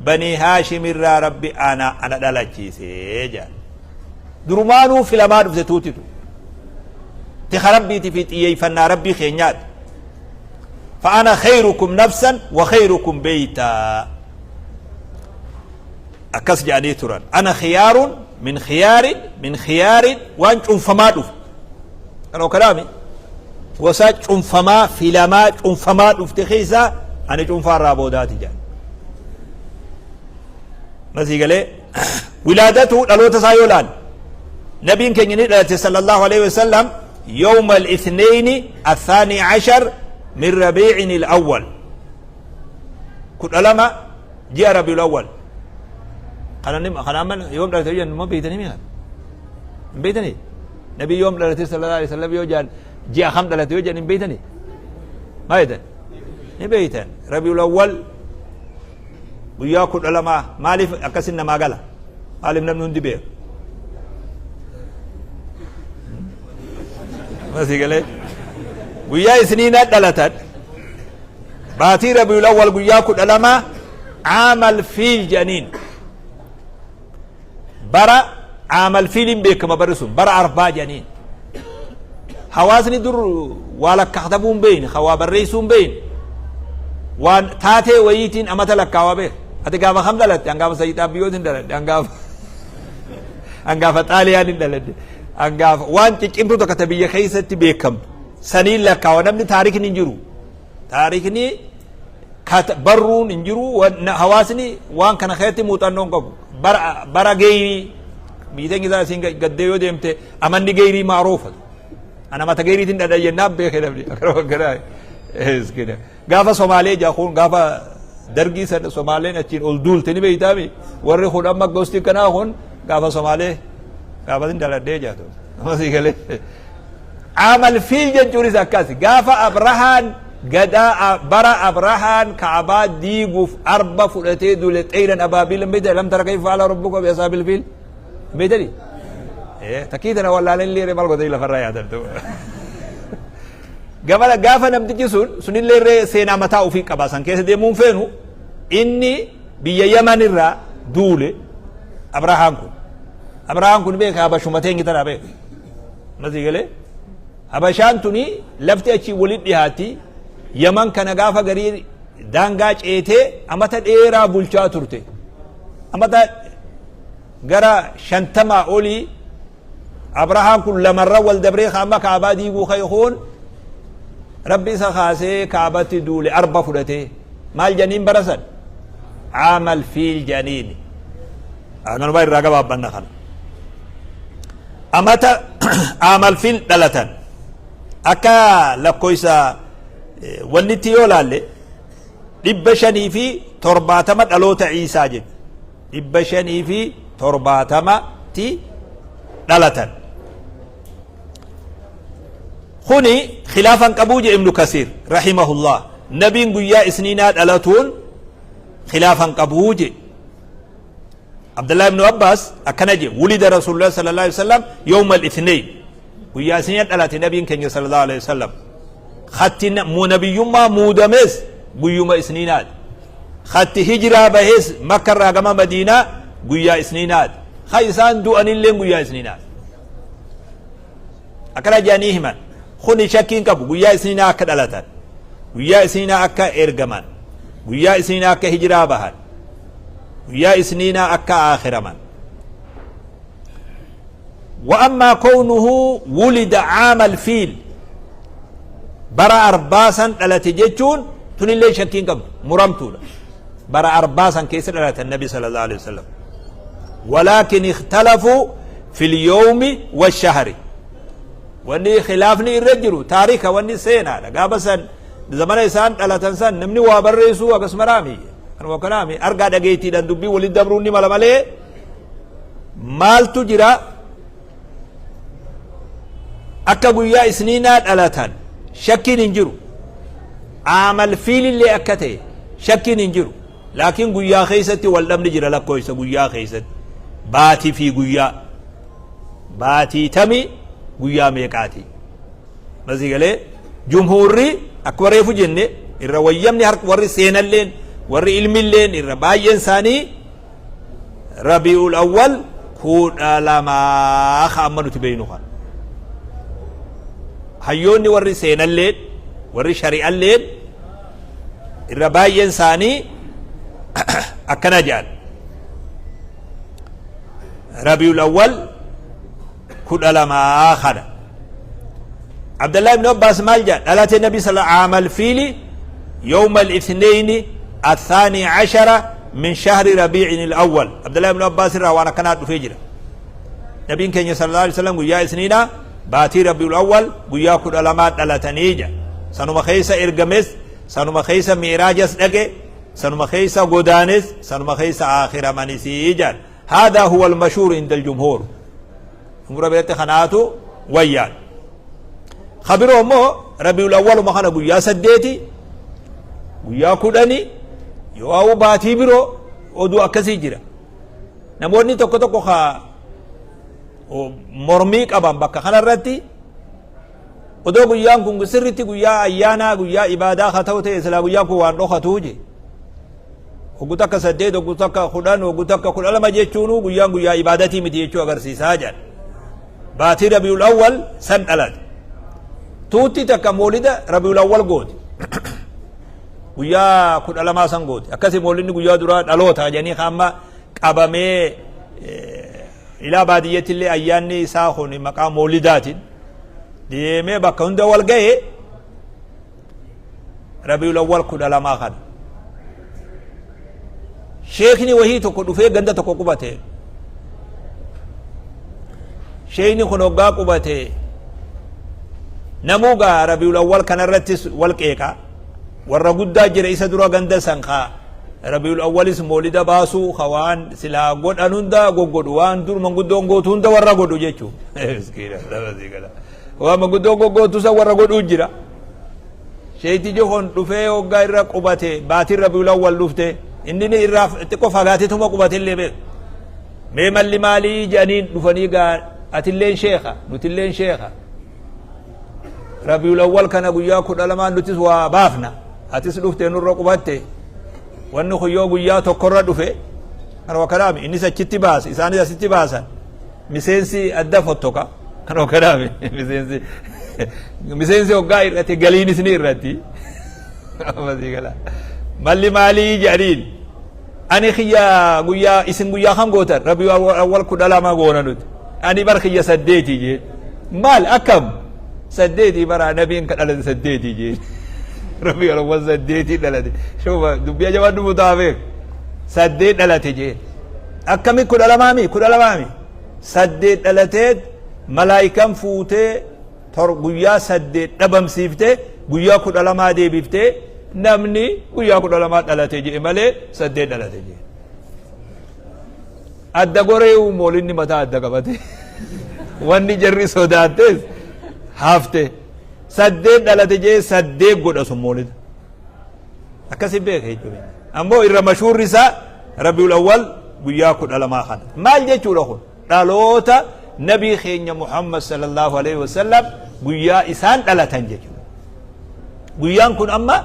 Banii Haashim irraa Rabbi ana dhalachiise jedhan. Durumaanuu filamaa dhufte tuuti tun. Tika Rabbiitii fi xiyyeeffannaa Rabbii keenyaati. Fa'ana khayrukum nafsan wa khayrukum beeytaa. Akkas jedhanii turan. Ana khiyaarun min khiyaarin min khiyaarin waan cunfamaa dhufe. Kan okalaami gosa cunfamaa filamaa cunfamaa dhufte keessaa ani cunfaa irraa boodaati jedhan. Masii galee wilaadatu dhaloota isaa yoo laalle nabiin keenya ni dhalate sallallahu alaihi wasallam yawma al-ithnayni athani ashar min rabiicin al-awwal 12 ji'a rabiul awwal kana kana amma yoom dhalate yoo jennu immoo beeytanii mi kana hin beeytanii nabii yoom dhalate sallallahu alaihi wasallam yoo jedhan ji'a kam dhalate yoo jedhan hin beeytanii maa jettan ni beeytan rabiul awwal Guyyaa 12 maaliif akkasin namaa gala? Maaliif namni hundi beeka? Masii galee guyyaa isniinaa dhalatan baatii Rabiul Awwal guyyaa 12 caamal fiil jedhaniin bara caamal fiiliin beekama barri sun bara arbaa jedhaniin hawaasni dur waa lakkaa'atamuu hin beekne kan waa barreessuu hin beekne waan taatee wayiitiin amata lakkaawaa beeka ati gaafa kam dhalatte hangaafa sayyid abiyyootiin dhaladhe hangaafa hangaafa xaaliyaan hin dhaladhe hangaafa waan ciccimtuu takka ta biyya keessatti beekamtu saniin lakkaawa namni taarikni hin jiru taarikni barruun hin jiru hawaasni waan kana keessatti muuxannoo hin qabu bara bara geeyrii biyyi teenya isaa isiin gaddee yoo deemte amanni geeyrii maaruufa ana mata geeyriitiin dhadha jennaan beeke namni akkana akkana iskina gaafa Somaalee jaa kun gaafa dargii sana Somaaleen achiin ol duulte ni beeytaami warri kun amma gosti kanaa kun gaafa Somaalee gaafa sin dhaladhee jaatu amma sii galee Aamal fiil jechuunis akkasi. Gaafa Abrahaan gadaa bara Abrahaan Ka'abaa diiguuf arba fudhatee duule xeyran abaabiil hin beektan lam tara kayfa fa'ala rabbuka bi asaabil fiil hin beektani? Takkii tana wallaaleen illee maal godhanii lafarraa yaadattu. Gamana gaafa namtichi sun sunillee irree seenaa mataa ofii qaba san keessa deemuun feenu inni biyya Yaman irraa duule Abrahaan kun. Abrahaan kun beeka habashuma teenyi tana beeka. Masii galee Habashaan tuni lafti achii walitti dhiyaatti Yaman kana gaafa garii daangaa ceetee amata dheeraa bulchaa turte. Amata gara 50 olii Abrahaan kun lamarra wal dabree amma kaabaa diiguu ka'e kun Rabbi isa kaasee kaabatti duule arba fudhatee maal janiin bara san caamal fiil janiini. Kanuma irraa gabaabbanna kana. Amata aamal fil dhalatan akka lakkoysa wannitti yoo laalle 570 dhaloota Iisaa jedhu 570 ti dhalatan. Kuni khilaafan qabuu je Ibnu Kasiir rahimahullah nabiin guyyaa isniinaa dhalatuun khilaafan qabuu je. Abdullah ibn Abbas akkana je wulida Rasulullah sallallahu alaihi wasallam yawma al-ithnain. Guyyaa isniina dhalate nabiin keenya sallallahu alaihi wasallam. Khatti nabiyyummaa muudames guyyuma isniinaati. Khatti hijiraa bahes Makka irraa gama Madiinaa guyyaa isniinaati. Kha isaan du'anilleen guyyaa isniinaati. Akkana jedhanii himan. Kuni shakkii hin qabu. Guyyaa isniinaa akka dhalatan. Guyyaa isniinaa akka ergaman. Guyyaa isniinaa akka hijiraa bahan. Guyyaa isniinaa akka aakhiraman. Wa ammaa kownuhu wulida caamal fiil bara arbaa san dhalate jechuun tunillee shakkii hin qabdu muramtuudha. Bara arbaa san keessa dhalatan nabi sallallahu alaihi wasallam. Walaakin ikhtalafuu fil yawmi washahri. Wanni khilaafni irra jiru taarika wanni seenaadha. Gaafa san zamana isaan dhalatan san namni waa barreessuu akkasuma raami. Kanuma kanaami argaa dhageettiidhaan dubbii walitti dabruun ni mala malee maaltu jira akka guyyaa isniinaa dhalatan shakkiin hin jiru. Aamal fiilillee akka ta'e shakkiin hin jiru. Laakiin guyyaa keessatti wal dhabni jira lakkoofsa guyyaa keessatti. Baatii fi guyyaa. Baatii tamii guyyaa meeqaati? Masii galee jumhuurri akkuma reefu jenne irra wayyamni warri seenalleen warri ilmilleen irra baay'een isaanii Rabii'ul Awwal 12 ka amma nuti beeynu kana. Hayyoonni warri seenalleen warri shari'alleen irra baay'een isaanii akkana jedhan. Rabii'ul Awwal 12 kana. Abdallah ibn Abbas maal jedha? Dhalate Nabi sala aamal fiili yawma al-ithnayni athani ashara min shahri rabiicin al-awwal. Abdallah ibn Abbas irraa waan akkanaa dhufee jira. Nabiin keenya sallallahu alaihi wasallam guyyaa isniinaa baatii rabiul awwal guyyaa 12 dhalatanii jedha. Sanuma keessa ergames, sanuma keessa mi'raajas dhaqe, sanuma keessa godaanes, sanuma keessa aakhiramanisii jedha. Haadaa huwa al-mashhuur inda al-jumhuur. Jumhuura biratti kanaatu wayyaan. Ka biroo immoo Rabiul Awwaluma kana guyyaa 8 guyyaa 10 yoo hawwu baatii biroo oduu akkasii jira. Namoonni tokko tokko ka mormii qaban bakka kanarratti odoo guyyaan kun sirritti guyyaa ayyaanaa guyyaa ibaadaa haa ta'u ta'e silaa guyyaan kun waan dhokatuu je. Hoggu takka 8, hoggu takka 10, hoggu takka 12 jechuunuu guyyaan guyyaa ibaadatii miti jechuu agarsiisaa jedhan. Baatii Rabiul Awwal san dhalate. Tuutti takka moolida Rabiul Awwal gooti. Guyyaa 12 san gooti. Akkasii moolidni guyyaa duraa dhaloota jedhanii amma qabamee ilaa baadiyyeetti illee ayyaanni isaa kun maqaa moolidaatiin deemee bakka hunda wal ga'ee Rabiul Awwal 12 kana. Sheekni wahii tokko dhufee ganda tokko qubate. Sheekni kun hoggaa qubate namuu gaa Rabiul Awwal kanarrattis wal qeeqa. Warra guddaa jira isa dura ganda san kaa Rabiul Awwalis moolida baasuu ka waan silaa godhan hunda goggodhu waan dur manguddoon gootu hunda warra godhu jechuudha. Miskiina nama sii gala. Waan manguddoon goggootu san warra godhuu jira. Sheeytichi kun dhufee hoggaa irra qubate baatiin Rabiul Awwal dhufte inni ni irraa xiqqoo fagaateetuma qubate illee beeku. Mee malli maalii jedhaniin dhufanii gaa atilleen sheekha nutilleen sheekha. Rabiul Awwal kana guyyaa 12 nutis waa baafna atis dhufte nurra qubatte wanni kun yoo guyyaa tokkorra dhufe kanuma kanaami innis achitti baase isaanis asitti baasan. Miseensi adda fottoka. Kan hogganaame miseensi miseensi hoggaa hir'ate galiinis ni hir'atti. Ammasii gala. Malli maalii jedhaniin ani kiyya guyyaa isin guyyaa kam gootan rabbi awwal 12 goona nuti. Ani bar kiyya 8 jee. Maal akkam 8 bara nabiin ka dhalate 8 jee. Rabbi awwal 8 dhalate. Shuba dubbii ajabaa dhufu taafee 8 dhalate jee. Akkami 12 mi 12 mi 8 dhalateet malaayikan fuutee tor guyyaa 8 dhabamsiiftee guyyaa 12 deebiftee namni guyyaa 12 dhalate jedhe malee 8 dhalate jedhe. Adda goree moolinni mataa adda qabate wanni jarri sodaattes hafte 8 dhalate jedhe 8 godha sun moolida. Akkasi beeka jechuudha. Ammoo irra mashuurri isaa Rabiul Awwal guyyaa 12 kana. Maal jechuudha kun? Dhaloota Nabii keenya Muhammad sallallahu alaihi wasallam guyyaa isaan dhalatan jechuudha. Guyyaan kun amma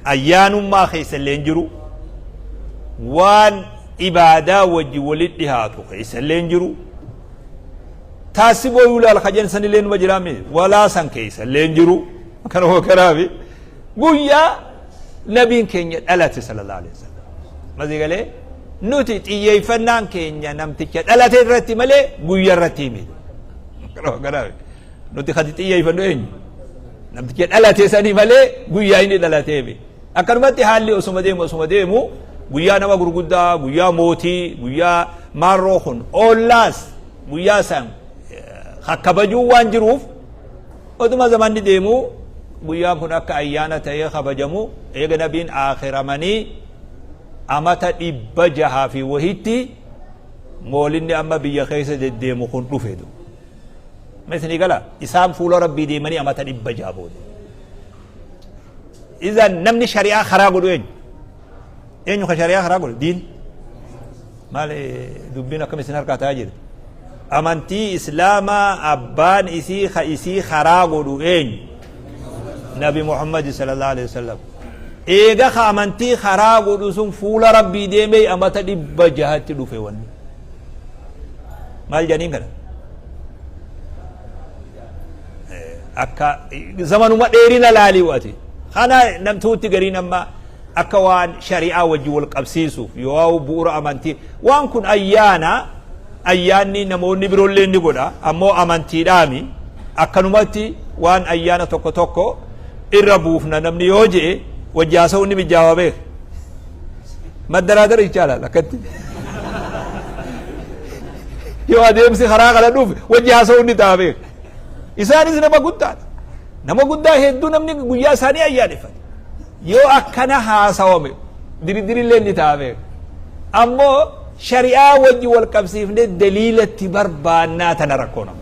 ayyaanummaa keessa illee hin jiru. Waan ibaadaa wajji walitti dhihaatu keessa illee hin jiru. Taasiboo yuulaal kajan san illee numa jiraame walaa san keessa illee hin jiru. Kana hoogganaafi guyyaa nabiin keenya dhalate sallallahu alaihi wasallam. Masii galee nuti xiyyeeffannaan keenya namticha dhalate irratti malee guyyaa irratti miti. Kana hoogganaafi nuti kan xiyyeeffannu eenyu? Namticha dhalate sanii malee guyyaa inni dhalatee miti. Akkanumatti haalli osuma deemu osuma deemu guyyaa nama gurguddaa, guyyaa mootii, guyyaa maarroo kun oollaas guyyaa san kakkabajuu waan jiruuf oduma zamanni deemu guyyaan kun akka ayyaana ta'ee kabajamu eega nabiin aakiramanii amata 600 fi wahitti moolinni amma biyya keessa deddeemu kun dhufe. Isinii gala isaan fuula rabbii deemanii amata 600 booda. Izan namni shari'aa karaa godhu eenyu? Eenyu ka shari'aa karaa godhu? Diin. Maali dubbiin akkam isin harkaa ta'aa jirti? Amantii Islaamaa abbaan isii ka isii karaa godhu eenyu? Nabi Muhammad sallallahu alaihi wasallam. Eega ka amantii karaa godhu sun fuula rabbii deemee amata 600tti dhufe wanni. Maal jedhaniin kana? Akka zamanuma dheerina laalii ati. Kana namtuutti gariin amma akka waan shari'aa wajji wal qabsiisuuf yoo bu'uura amantii waan kun ayyaana ayyaanni namoonni biroollee ni godha ammoo amantiidhaami akkanumatti waan ayyaana tokko tokko irra buufna namni yoo je'e wajji haasa'uun ni mijaawa beeka. Maddaraadara ይቻላል akkatti yoo adeemsi karaa kana dhufe wajji haasa'uun ni ta'a beeka. Isaanis nama guddaadha. Nama guddaa hedduu namni guyyaa isaanii ayyaaneffate. Yoo akkana haasawame diridirillee ni ta'a beeka. Ammoo shari'aa wajji wal qabsiifnee daliilatti barbaannaa tana rakkoo nama.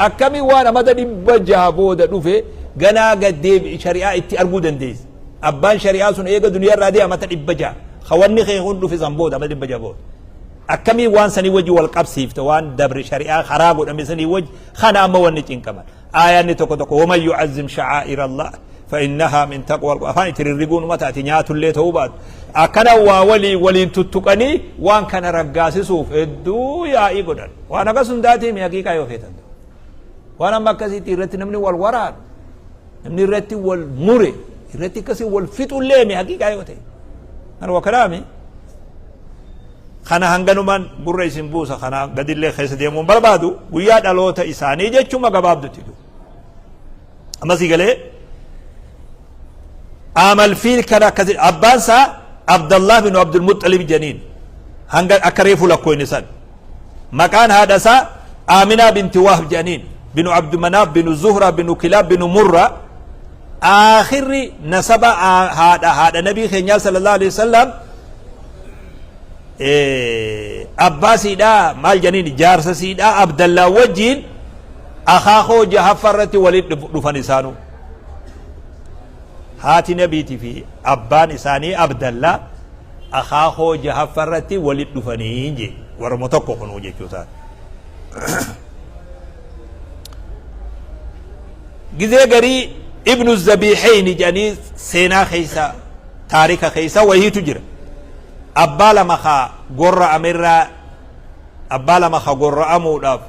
Akkamii waan amata 600 booda dhufe ganaa gaddeebi shari'aa itti arguu dandeessa. Abbaan shari'aa sun eega duniyaa irraa deema amata 600. Kawanni kee kun dhufe san booda amata 600 booda. Akkamii waan sanii wajji wal qabsiifte waan dabre shari'aa karaa godhame sanii wajji kana amma wanni cinqaman. Aayaanni tokko tokko waman yu'azzim sha'aa'ira Allah fa'innahaa min taqwa afaan itti rirriguun uma taati nyaatullee ta'uu baatu. Akkana waa walii waliin tuttuqanii waan kana raggaasisuuf hedduu yaa'ii godhan. Waan akkas hundaatii mi haqiiqaa yoo feetan. Waan amma akkasitti irratti namni wal waraanu namni irratti wal mure irratti akkasii wal fixullee mi haqiiqaa yoo ta'e. Kana wakalaami. Kana hanganumaan gurra isin buusa kana gadillee keessa deemuun barbaadu guyyaa dhaloota isaanii jechuma gabaabdutti jiru. Ammasii galee aamal fiil kana akkasi abbaan isaa Abdallah bin Abdul Muxxalib janiin hanga akka reefu lakkooyne san maqaan haadha isaa Aaminaa binti Wahb janiin binu Abdu Manaaf binu Zuhra binu Kilaab binu Murra aakhirri nasaba haadha haadha nabii keenyaa sallallahu alaihi wasallam abbaa siidhaa maal janiin jaarsa siidhaa Abdallaa wajjiin akaakoo jahaffa irratti walitti dhufan isaanuu. Haati nabiitii fi abbaan isaanii Abdallaa akaakoo jahaffa irratti walitti dhufanii jee warma tokko kunuu jechuu isaati. Gizee garii Ibnu Zabiixeyni jedhanii seenaa keessa taarika keessa wahiitu jira. Abbaa lama ka gorra'amerraa abbaa lama ka gorra'amuudhaaf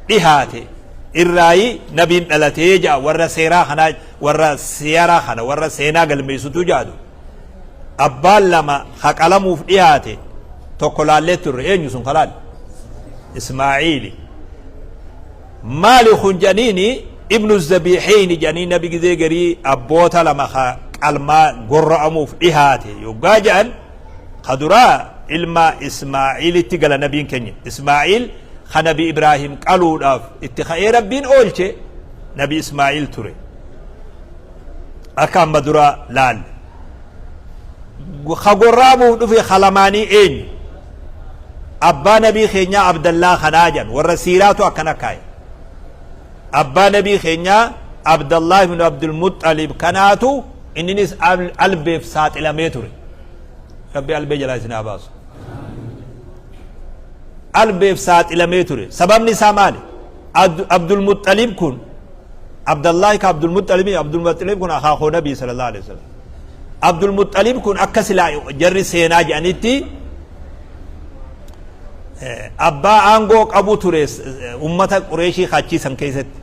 dhihaate irraayi nabiin dhalatee ja'a warra seeraa kanaa warra siyaraa kana warra seenaa galmeessutu jaadu. Abbaan lama ka qalamuuf dhihaate tokko laallee turre eenyu sun kalaal Ismaa'iili. Maali kun jedhaniini ibnu zabiixeyni jedhanii nabi gizee garii abboota lama ka qalmaa gorra'amuuf dhihaate yoggaa jedhan ka duraa ilma Ismaa'iilitti gala nabiin keenya Ismaa'iil ka nabi Ibraahim qaluudhaaf itti ka'ee rabbiin oolche nabi Ismaa'iil ture akka amma dura laalle ka gorra'amuuf dhufe ka lamaanii eenyu abbaa nabii keenyaa Abdallaa kanaa jedhan warra siiraatu akkana kaaye abbaa nabii keenyaa Abdallah ibn Abdul Muxxalib kanaatu inninis albeef saaxilamee ture rabbi albee jalaa isin haa baasu. Albeef saaxilamee ture. Sababni isaa maali? Abdulmuxxalib kun, Abdallahi ka Abdulmuxxalibi, Abdulmuxxalib kun akaakoo Nabii sallallahu alaihi wasallam. Abdulmuxxalib kun akka silaa jarri seenaa jedhanitti abbaa aangoo qabu ture ummata Qureeshii kachiisan keessatti.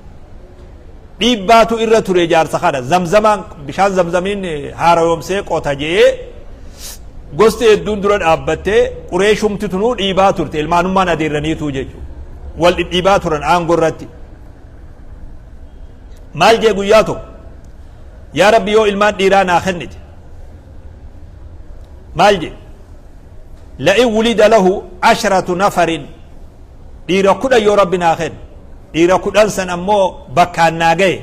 Dhiibbaatu irra ture jaarsa kana. Zamzamaan, bishaan zamzamiin haarayoomsee qota je'ee gosti hedduun dura dhaabbattee, Qureeshumti tunuu dhiibaa turte, ilmaanummaan adeerraniituu jechuudha. Wal dhidhiibaa turan aangoo irratti. Maal jee guyyaa tokko? Yaa Rabbi, yoo ilmaan dhiiraa naa kennite, maal jee? La'in wulida lahu ashratu nafarin, dhiira 10 yoo Rabbi naa kenne, dhiira 10 san ammoo bakkaan naa gaye,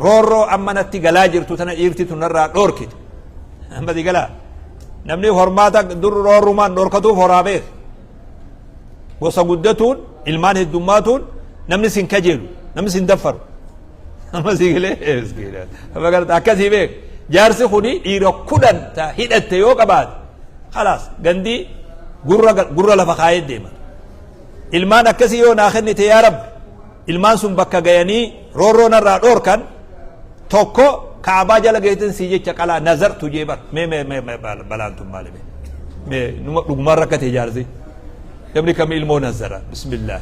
roorroo amma natti galaa jirtu tana dhiirti tun narraa dhoorkite. Amma si galaa, namni hormaata dur roorrumaan dhoorkatuuf horaa beek. Gosa guddatuun, ilmaan heddummaatuun, namni sin kajeelu, namni sin daffaru. Amma si galee, amma garta akkasii beek. Jaarsi kuni dhiira 10 ta hidhatte yoo qabaate, khalaas, gandii gurra gurra lafa kaayee deema. Ilmaan akkasii yoo naa kennite, yaa Rabbi, ilmaan sun bakka gayanii roorroo narraa dhoorkan, tokko Kaabaa jala geetin sii jecha qalaa nazartu jee bar. Mee mee mee mee, balaan tun maali? Mee mee, numa dhugumaan rakkate jaarsi. Namni kami ilmoo nazara? Bismillah,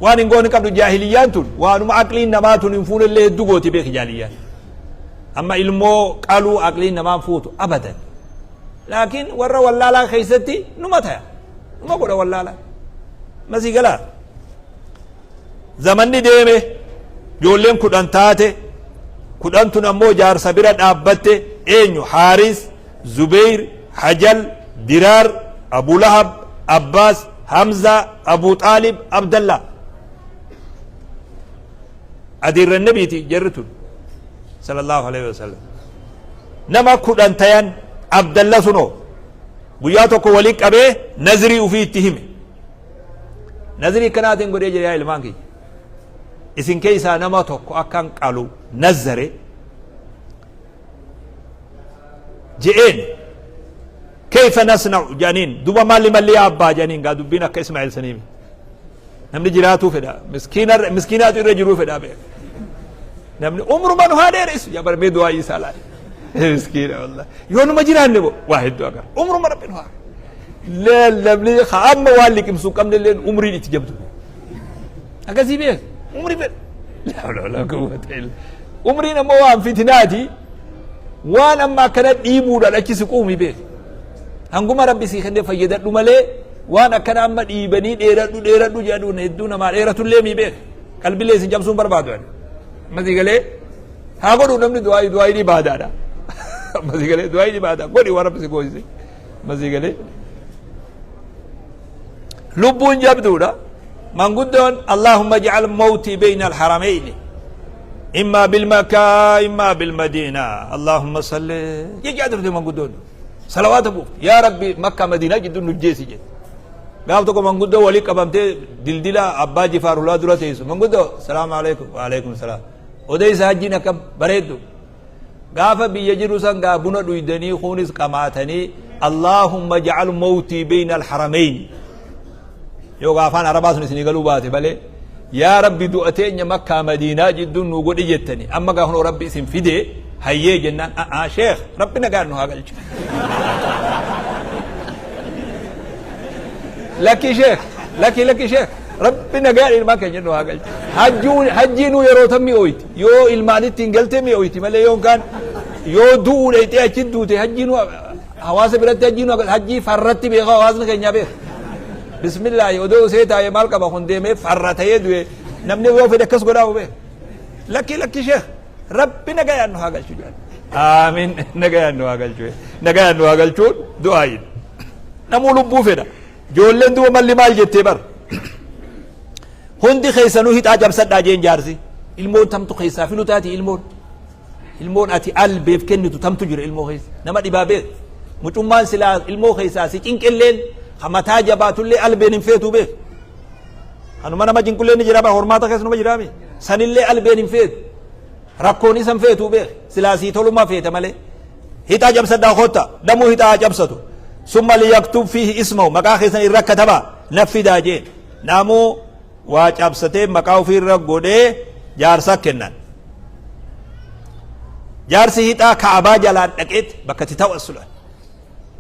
waan hin goone qabdu. Jaahiliyyaan tun waanuma aqliin namaa tun hin fuunellee hedduu gooti beeki. Jaahiliyyaan amma ilmoo qaluu aqliin namaan fuutu abadan, laakiin warra wallaalaa keessatti numa taya, numa godha wallaalaa masii galaa. Zamanni deeme, ijoolleen 10 taate. 10 tun ammoo jaarsa bira dhaabbatte. Eenyu? Haaris, Zubeyr, Hajal, Diraar, Abu Lahab, Abbaas, Hamza, Abu Xaalib, Abdallah. Adeerran Nabiiti jarri tun sallallahu alaihi wasallam. Nama 10 tayan. Abdalla sunoo guyyaa tokko walii qabee nazrii ufii itti hime. Nazrii akkanaatiin godhee jira: yaa ilmaan kiyya, isin keessaa nama tokko akkan qalu nazzare je'een. Kayfa nasna'u jedhaniin. Duba malli malli yaa abbaa jedhaniin. Gaa dubbiin akka Ismaa'il saniimi. Namni jiraatuu fedha, miskiinaatu irra jiruu fedha beeka. Namni umruma nu haa dheeressu yaa barmee du'aa isaa laali. Miskiina wallahi, yoo numa jiraanne bo waa hedduu agarra. Umruma Rabbi nu haa namni amma waan liqimsuu qabne illee umriin itti jabdu akkasii beek. Umrii fedha, laa hawla walaa quwwata illa. Umriin ammoo waan fitinaati, waan amma akkana dhiibuudhaan achi si quumi beek. Hanguma Rabbi sii kennee fayyadadhu malee, waan akkana amma dhiibanii dheeradhu dheeradhu jedhuun hedduu namaa dheeratullee mii beek. Qalbilee isin cabsuun barbaadu ani. Amma sii galee, haa godhu namni du'aayii, du'aayii ni baadaadha. Amma sii galee, du'aayii ni baada, godhi waan Rabbi si goosise. Amma sii galee, lubbuun jabduudha. Manguddoon "Allahumma ij'al mawtii bayna alharamayni, imma bilmakkaa imma bilmadiina, Allahumma salli" jechaa turte. Manguddoon salawaata buufte, "Yaa Rabbi, Makkaa Madiinaa jidduu nu jeesi" jette. Gaaf tokko manguddoo walii qabamtee dildila Abbaa Jifaar hulaa dura teessu. Manguddoo, "Salaamu alaikum." "Wa alaikum salaam." "Odeessa, hajjiin akkam bareeddu?" Gaafa biyya jiru san gaa buna dhuydanii, kunis qamaatanii, "Allahumma ja'al mawtii bayna alharamayn", yoo afaan Arabaa sun isinii galuu baate malee, "Yaa Rabbi, du'a teenya Makkaa Madiinaa jidduun nu godhi" jettani. Amma gaa kunoo Rabbi isin fide, hayyee jennaan, "A'aa sheekh, Rabbi nagaan nu haa galchu." "Lakki sheekh, lakki, lakki sheekh, Rabbi nagaan ilmaan keenya nu haa galchu." Hajjuun hajjiinuu yeroo tam mi'ooyti? Yoo ilmaanitti hin galte mi'ooyti malee, yookaan yoo du'uu dhayxee achi duute, hajjiinuu hawaasa biratti hajjiinuu hajjii farratti beeka. Hawaasni keenyaa beeka. Bismillaahi, odoo usee taa'ee maal qaba? Kun deemee farra ta'ee du'e. Namni yoo fedhe akkas godhaa beeka. "Lakki, lakki sheekh, Rabbi nagayaan nu haa galchu" jedhan. Aamin, nagayaan nu haa galchu, nagayaan nu haa galchuun du'aayin. Namuu lubbuu fedha. Ijoolleen duba malli maal jettee bar? "Hundi keessanuu hixaa cabsadhaa" jeen jaarsi. Ilmoon tamtu keessaa filu taati? Ilmoon ati albeef kennitu tamtu jira ilmoo keessa? Nama dhibaa beek. Mucummaan silaa ilmoo keessaa si cinqilleen, mataa jabaatullee albeen hin feetu beek. Kanuma nama cinqullee ni jira, hormaata keessa numa jiraami. Sanillee albeen hin feetu, rakkoon isan feetu beek. Silaa sii tolumaa feete malee. "Hixaa cabsadhaa, kotta." Namuu hixaa cabsatu. "Summa liyaktub fiihi ismahu", maqaa keessan irra katabaa. Na fidaa jeen. Namuu waa cabsatee maqaa ofiirra godhee jaarsa kennan. Jaarsi hixaa Ka'abaa jalaan dhaqeet bakka itti tawassulan.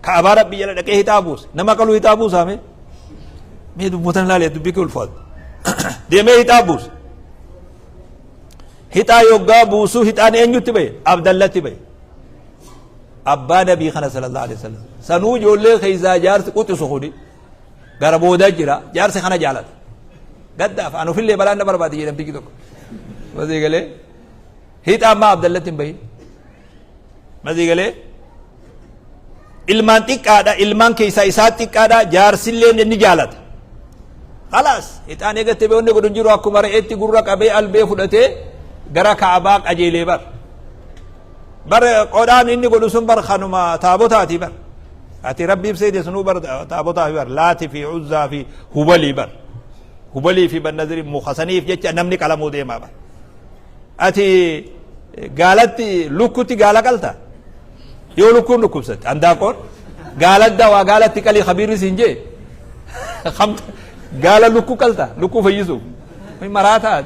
Ka'abaa Rabbii jala dhaqee hixaa buuse. Nama qaluu hixaa buusaa mee? Mee dubbotan ilaalee dubbii kee ulfaatu. Deemee hixaa buuse. Hixaa yoggaa buusuu hixaan eenyutti bahe? Abdallatti bahe. Abbaa nabii kana sallallahu alaihi wasallam. Sanuu ijoollee keessaa jaarsi quxisu kuni gara boodaa jira. Jaarsi kana jaalata. Gaddaaf an ofillee balaan na barbaade jedhamtichi tokko. Masii galee hixaan maa Abdallatti hin bahin. Masii galee ilmaan xiqqaadha ilmaan keessaa isaa xiqqaadha jaarsillee ni jaalata. Khalaas hixaan eegatte beekonni godhu hin jiru akkuma re'eetti gurra qabee albee fudhatee gara Ka'abaa qajeelee bar. Bar qodhaan inni godhu sun bar kanuma taabotaati bar. Ati rabbiif seete sunuu bar taabotaa fi bar laati fi uzzaa fi hubalii bar. Hubalii fi bannaziri mukasaniif jecha namni qalamuu deemaa bar. Ati gaalatti lukkutti gaala qalta. Yoo lukkuun dhukkubsatte handaaqoon gaala dawaa gaalatti qalii kabiirri siin jee gaala lukkuu qalta lukkuu fayyisuuf maraataa.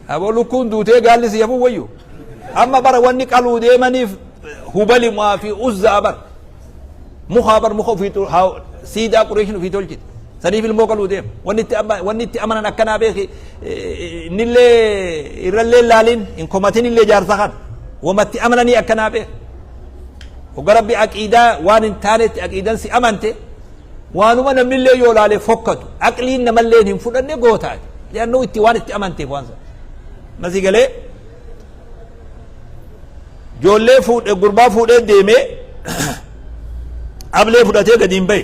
Aboo lukkuun duutee gaalli si hafuu wayyu. Amma bara wanni qaluu deemaniif hubalimaa fi uzzaa bar. Mukaa bar muka ofii siidaa Qureeshin ofii tolchite. Saniif ilmoo qaluu deema. Wanni itti amma wanni itti amanan akkanaa beeki innillee irrallee laalin hin komatin illee jaarsa kana. Wamatti amananii akkanaa beeki. Hogga Rabbi aqiidaa waan hin taanetti aqiidan si amante Waanuma namnillee yoo laale fokkatu aqliin namalleen hin fudhanne gootaati. Li'annoo itti waan itti amanteef waan sana. Masii galee ijoollee fuudhe gurbaa fuudhee deemee ablee fudhatee gadi hin bahe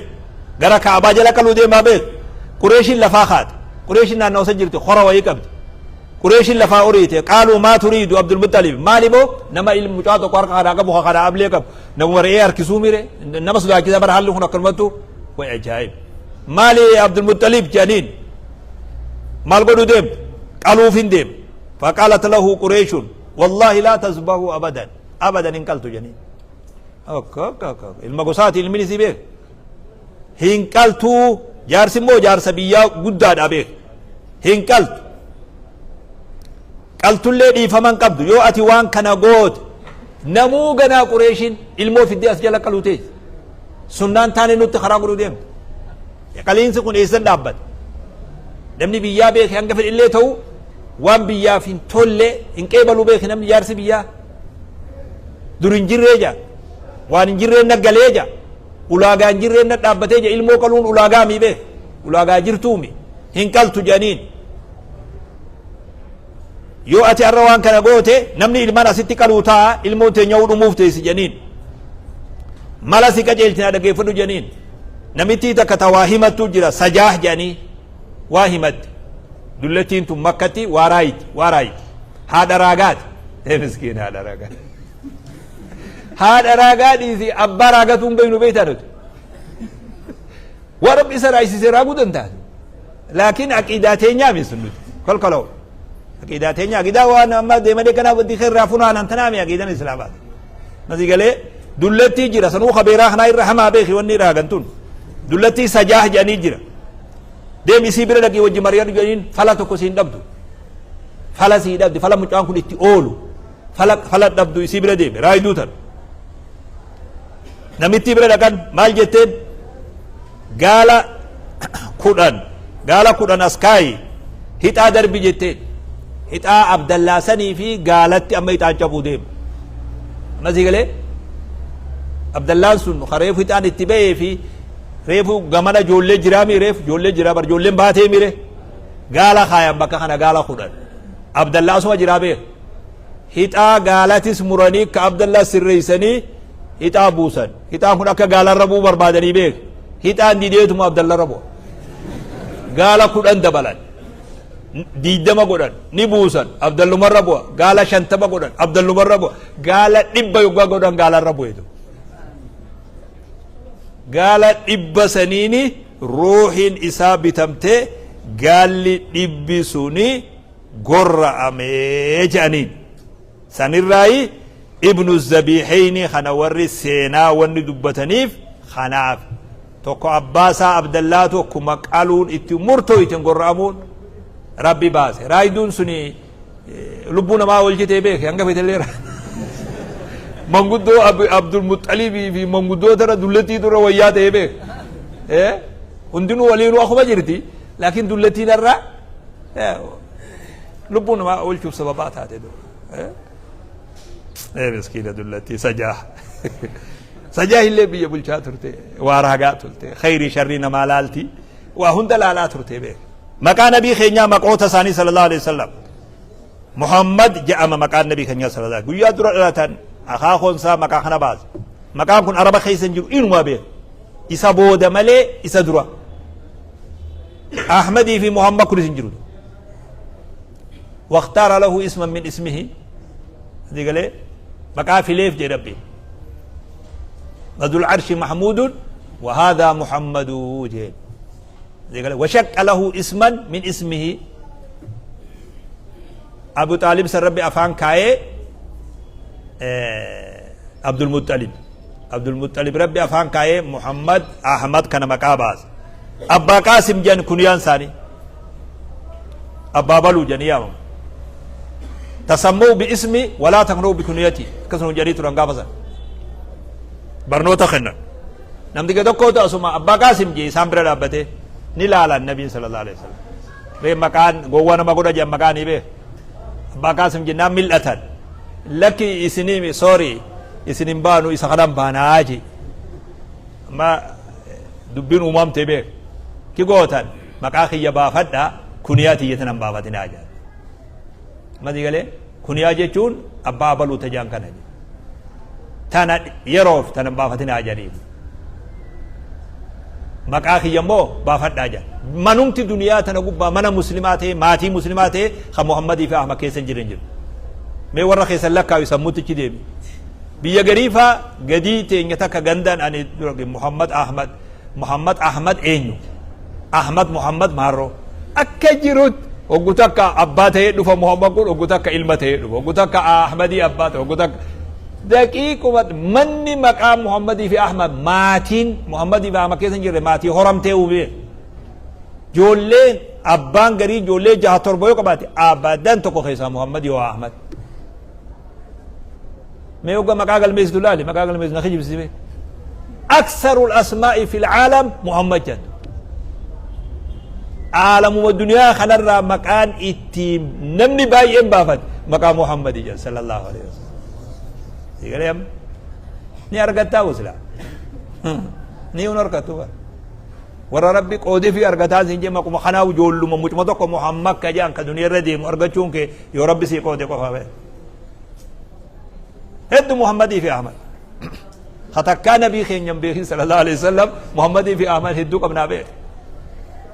gara kaabaa jala qaluu deemaa beeku. Qureeshiin lafaa kaate. Qureeshiin naannoo isa jirti hora wayii qabdi. Qureeshiin lafaa oriite qaaluu maa turiidu Abdulmuxalib maali boo nama ilmi mucaa tokko harka kanaa qabu kanaa ablee qabu Namuma re'ee harkisuu mire nama sodaachisaa bara haalli kun akkanumattu way ajaa'ib. Maali Abdulmuxalib jedhaniin maal godhuu deemte qaluuf hin deemne. Faqaalat lahu Qureeshun wallaahi laa tasbahu abadan abadan hin qaltu jedhaniin. Akka akka akka ilma gosaati ilmi isii beek. Hin qaltuu jaarsi immoo jaarsa biyyaa guddaadha beek. Hin qaltu. Qaltullee dhiifama hin qabdu yoo ati waan kana goote namuu ganaa Qureeshiin ilmoo fiddee as jala qaluu teessi. Sunnaan taane nutti karaa godhuu deemte. Qaliinsi kun eessan dhaabbata? Namni biyyaa beeke hanga fedhillee ta'u waan biyyaaf hin tolle hin qeebalu beeke namni jaarsi biyyaa. Dur hin jirree jaa. Waan hin jirreen naggalee jaa. Ulaagaa hin jirreen na dhaabbatee jaa ilmoo qaluun ulaagaa mii beeke. Ulaagaa jirtuumi. Hin qaltu jedhaniin. Yoo ati har'a waan kana goote namni ilmaan asitti qaluu ta'a ilmoon teenya dhumuuf teessi jedhaniin. Mala si qajeelchina dhaggeeffadhu jedhaniin. Namittii takka ta waa himattu jira sajaah jedhanii waa himatte. Dullattiin tun makkatti waa raayiti waa raayiti. Haadha raagaati. Ee miskiin haadha raagaa. Haadha raagaa dhiisi abbaa raagatu hin beeknu beektaa nuti. Waan rabbi isa raayisisee raaguu danda'a. Laakiin aqiidaa teenyaa mi sun nuti kolkoloo. Aqiidaa teenya aqiidaa waan amma deemanii kana wanti irraa funaanan tanaa mi aqiidan islaamaati. Nasi galee dullattii jira sanuu kabeeraa kanaa irra hamaa beeki wanni raagan tun. Dullattii sajaah jedhanii jira. Deem isii bira dhaqii wajji mari'adhu jedhaniin fala tokko siin dhabdu. Fala sii dhabdi fala mucaan kun itti oolu. Fala fala dhabdu isii bira deeme raayiduu tan. Namittii bira dhaqan maal jetteen gaala 10 gaala 10 as kaayi hixaa darbi jetteen hixaa abdallaa sanii fi gaalatti amma hixaan cabuu deema amma sii galee abdallaan sun ka reefu hixaan itti ba'ee fi reefu gamana ijoollee jiraa mi reefu ijoollee jiraa bar ijoolleen baatee mire gaala kaayan bakka kana gaala 10 abdallaa asuma jiraa beeka hixaa gaalatis muranii ka abdallaa sirreessanii hixaa buusan. Hixaan kun akka gaalarra bu'u barbaadanii beek. Hixaan dideetuma Abdallarra bu'a. Gaala 10 dabalan. 20 godhan ni buusan Abdallumarra bu'a. Gaala 50 godhan Abdallumarra bu'a. Gaala 100 yoggaa godhan gaalarra bu'eetu. Gaala 100 saniini ruuhiin isaa bitamtee gaalli dhibbi suni gorra'amee jedhaniin. Sanirraayi Ibnu Zabiiheyni kana warri seenaa wanni dubbataniif kanaaf. Tokko abbaa isaa Abdallaatu akkuma qaluun itti murtooyten gorra'amuun Rabbi baase. Raayduun suni lubbuu namaa oolchitee beeke hanga feetellee manguddoo Abdul Muxxalibii fi manguddoota irra dullattiitu irra wayyaa ta'ee beeke. Hundinuu waliinuu akkuma jirti laakiin dullattiin irra lubbuu namaa oolchuuf sababaa taate dura. Ee miskiina dullattii sajaa. Sajaa illee biyya bulchaa turte waa raagaa turte khayrii sharrii namaa laalti waa hunda laalaa turte beek. Maqaa nabii keenyaa maqoota isaanii sallallahu alaihi wasallam. Muhammad jedhama maqaan nabii keenyaa sallallahu alaihi guyyaa dura dhalatan akaakoon isaa maqaa kana baase. Maqaan kun araba keessa hin jiru inumaa beek. Isa booda malee isa dura. Ahmadii fi Muhammad kunis hin jiru. Waqtaara lahu isman min ismihi. Asii galee maqaa fileef jedhe Rabbiin. Dhul arshi mahmuudun wa haadhaa Muhammadu jeen. Asii galee washaqqa lahu isman min ismihi. Abu Xaalib san Rabbi afaan kaayee Abdul Muxxalib. Abdul Muxxalib Rabbi afaan kaayee Muhammad Ahmad kana maqaa baase. Abbaa Qaasim jedhan kuniyaan isaanii. Abbaa baluu jedhanii yaamamu. Tasammuu bi ismi walaa taknuu bi kuniyati akkasuma jedhanii turan gaafa san. Barnoota kennan. Namni gad tokkootu asuma Abbaa Qaasim jee isaan bira dhaabbatee ni laalan nabiin sallallahu alaihi wasallam. Ree maqaan gowwaa nama godha jedhan maqaa ni beeku. Abbaa Qaasim jennaan mil'atan. Lakki isinii sorry isin hin baanu isa kanan baanaa jee. Amma dubbiin uumamte beek. Ki gootan maqaa kiyya baafadha kuniyaa tiyya tanan baafatinaa jedhan. Amma sii galee kuniyaa jechuun abbaa abaluu tajaan kana jedhe. Tana yeroof tanan baafatinaa jedhaniin. Maqaa kiyya immoo baafadhaa jedhan. Manumti duniyaa tana gubbaa mana muslimaa ta'e maatii muslimaa ta'e kan Muhammadii fi Ahmad keessa hin jirre hin jiru. Mee warra keessan lakkaawi sammuutichi deemi. Biyya garii faa gadii teenya takka gandaan ani dura Muhammad Ahmad Muhammad Ahmad eenyu Ahmad Muhammad maarroo akka jirutti hoggu takka abbaa ta'ee dhufa Muhammad kun hoggu takka ilma ta'ee dhufa hoggu takka Ahmadii abbaa ta'e hoggu takka daqiiquma manni maqaa Muhammadii fi Ahmad maatiin Muhammadii fi Ahmad keessa hin jirre maatii horamtee uumee ijoolleen abbaan garii ijoollee jaha torba yoo qabaate abadan tokko keessaa Muhammad yoo Ahmad Mee hogga maqaa galmeessitu laali maqaa galmeessitu na kijibsiisi mee. Aksarul asmaa'i fil caalam Muhammad jedhu. Caalamuma duniyaa kanarraa maqaan ittiin namni baay'een baafate maqaa Muhammadi jedhu sallallahu alaihi wasallam. Egalee amma ni argattaa usla. Ni hin argattu bara. Warra Rabbi qoodee fi argataa siin jee maquma kanaa ijoolluma mucuma tokko Muhammad ka jedhan ka duniyaa irra deemu argachuun kee yoo Rabbi sii qoode qofa bee. Heddu Muhammadii fi Ahmad. Ka takkaa nabii keenya hin beekin sallallahu alaihi wasallam Muhammadii fi Ahmad hedduu qabnaa beek.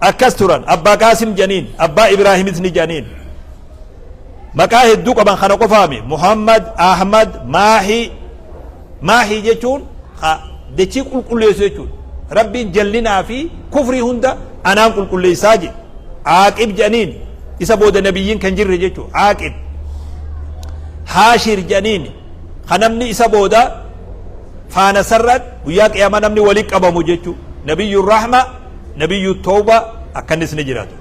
Akkas turan Abbaa Qaasim janiin Abbaa Ibraahimis ni janiin. Maqaa hedduu qaban kana qofaami Muhammad Ahmad Maahi Maahi jechuun ka dachii qulqulleessu jechuudha. Rabbiin jallinaa fi kufrii hunda anaan qulqulleessaa jedhe. Aaqib jedhaniin isa booda nabiyyiin kan jirre jechuudha. Aaqib. Haashir jedhaniin kan namni isa booda faana sarran guyyaa qiyaamaa namni wali qabamu jechuudha. Nabiyyu rahma, nabiyyu tawba akkanis ni jiraatu.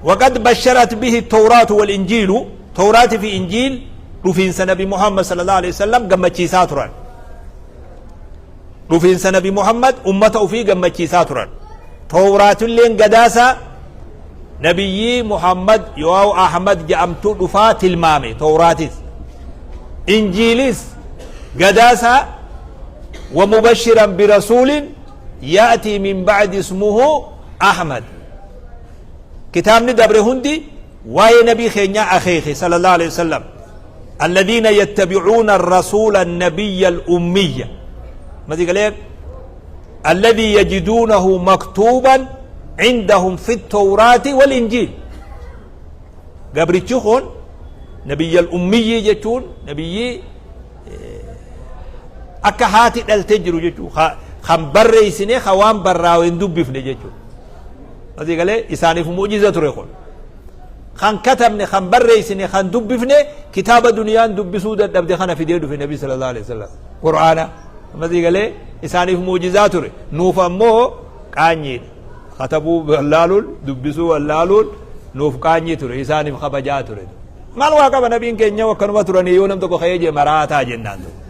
Waqad basharat bihi tawraatu wal injiilu tawraati fi injiil dhufiinsa nabi Muhammad sallallahu alaihi wasallam gammachiisaa turan. Dhufiinsa nabi Muhammad ummata ofii gammachiisaa turan. Tawraatilleen gadaasaa nabiyyii Muhammad yoo Ahmad jedhamtu dhufaa tilmaame Tawraatis. Injiilis gadaasaa wa mubashiran birasuulin ya'tii min ba'di ismuhu Ahmad. Kitaabni dabre hundi waa'ee nabii keenyaa akeeke sallallahu alaihi wasallam. Alladhiina yattabi'uuna ar-rasuula an-nabiyya al-ummiyya. Masi galee alladhii yajiduunahu maktuuban cindahum fi at-tawraati wal-injiil. Gabrichi kun nabiyya al-ummiyyii jechuun nabiyyii akka haati dhaltee jiru jechuu kan barreessine kan waan barraa'u hin dubbifne jechuudha. Asii galee isaaniif mu'jiza ture kun. Kan katabne kan barreessine kan dubbifne kitaaba duniyaan dubbisuu dadhabde kana fidee dhufe nabi sallallahu alaihi wasallam. Qur'aana. Ammasii galee isaaniif mu'jizaa ture. Nuuf ammoo qaanyiidha. Katabuu wallaaluun, dubbisuu wallaaluun nuuf qaanyii ture. Isaaniif kabajaa ture. Maal waa qaba nabiin keenya akkanuma turanii yoo nam tokko ka'ee jee maraataa jennaan tokko.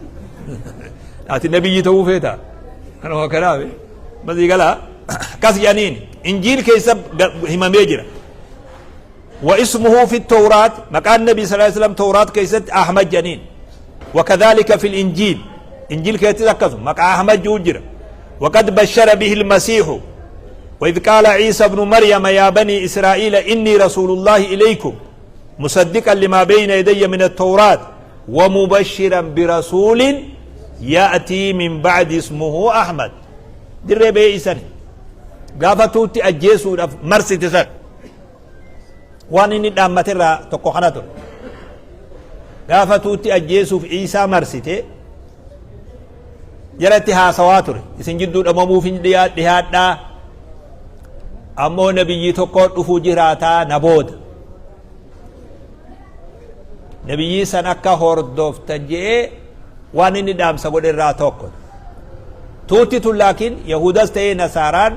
Ati nabiyyi ta'uu feeta. Kanuma kanaaf masii galaa akkas jedhaniin injiil keessa himamee jira. Wa ismuhu fi tawraat maqaan nabii sallallahu alaihi wasallam tawraat keessatti Ahmad jedhaniin. Wakadhalika fil injiil injiil keessatti akkasuma maqaa Ahmad jiru jira. وقد بشر به المسيح وإذ قال عيسى ابن مريم يا بني إسرائيل إني رسول الله إليكم مصدقا لما بين يدي من التوراة ومبشرا برسول يأتي من بعد اسمه أحمد dirree ba'ee isani gaafa tuutti ajjeesuudhaaf marsite san waan inni dhaammate irraa tokko kana ture gaafa tuutti ajjeesuuf Iisaa marsite jaratti haasawaa ture isin jidduu dhamamuuf hin dhiyaadhaa ammoo nabiyyii tokko dhufuu jiraataa na booda Nabiyyii san akka hordoftan je'ee waan inni dhaamsa godhe irraa tokko. Tuutti tun laakiin Yahudas ta'ee Nasaaraan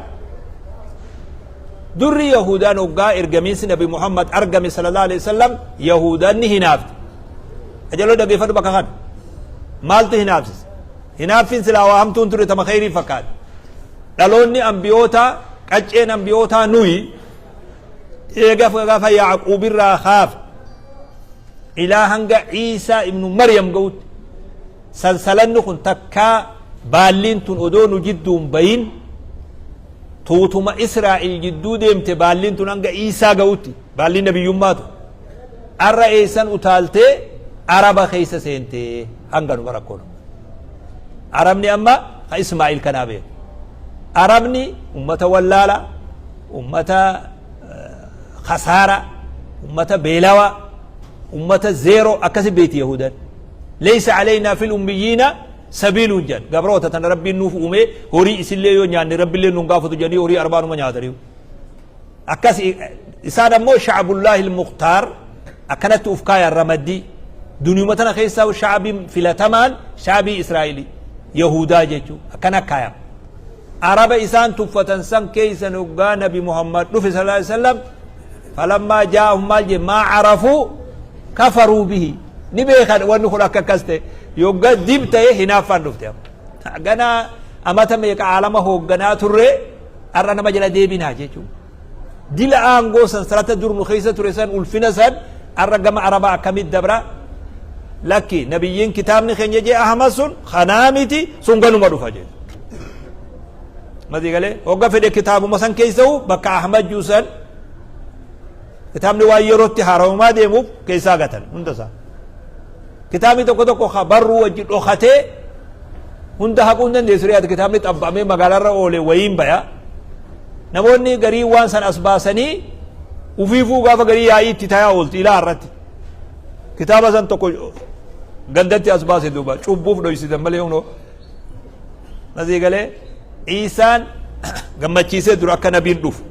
durri Yahudaan hoggaa ergamiinsi Nabi Muhammad argame sallallahu alaihi wasallam Yahudaan ni hinaafte. Ajaloo dhageeffadhu bakka kana. Maaltu hinaafsise? Hinaaffiin silaa waa hamtuun ture tama kheyrii fakkaate. Dhaloonni ambiyootaa qacceen ambiyootaa nuyi Eega gaafa Yaaquub irraa kaafe ilaa hanga Iisaa ibnu Maryam ga'utti sansalanni kun takkaa baalliin tun odoo nu jidduun bayin tuutuma Israa'el jidduu deemte baalliin tun hanga Iisaa ga'utti baalliin nabiyyummaa tun arra eessan utaaltee Araba keessa seentee hanga numa rakkoon. Arabni amma ka Ismaa'il kanaa beeku. Arabni ummata wallaala, ummata khasaara, ummata beelawa, ummata zeeroo akkasi beeti Yahudan. Leeysa aleynaa fil ummiyyiina sabiiluun jedhan. Gabroota tana Rabbiin nuuf uumee horii isillee yoo nyaanne Rabbillee nuun gaafatu jedhanii horii arbaanuma nyaataniiru. Akkas isaan ammoo shacbullaahi muktaar akkanatti uf kaayan ramaddii duniyuma tana keessaa shacbii filatamaan shacbii Israa'ilii Yahudaa jechuu akkana kaayan. Araba isaan tuffatan san keeysan hoggaa Nabi Muhammad dhufe sallallahu alaihi wasallam falammaa jaa'ahum maal jee maa carafuu kafaruu bihi ni beekan wanni kun akka akkas ta'e yogga dib ta'e hinaaffaan dhufte amma. Ganaa amata meeqa aalama hoogganaa turre har'a nama jala deebinaa jechuudha. Dila aangoo sansalata dur nu keessa ture san ulfina san har'a gama arabaa akkamitti dabra lakki nabiyyiin kitaabni keenya jee Ahmad sun kanaa miti sun ganuma dhufa jee. Masii galee hogga fedhe kitaabuma san keessa'u bakka Ahmad jiru san kitaabni waan yerootti haarawamaa deemuuf keessaa gatan hunda isaa. Kitaabni tokko tokko ka barruu wajji dhokatee hunda haquu hin dandeessu riyaati kitaabni xabba'amee magaalarra oole wayiin baya. Namoonni garii waan san as baasanii ufiifuu gaafa garii yaa'ii itti tayaa oolti ilaa irratti. Kitaaba san tokko gandatti as baase duuba cubbuuf dhoysitan malee hunoo. Masii galee Iisaan gammachiisee dura akka nabiin dhufu.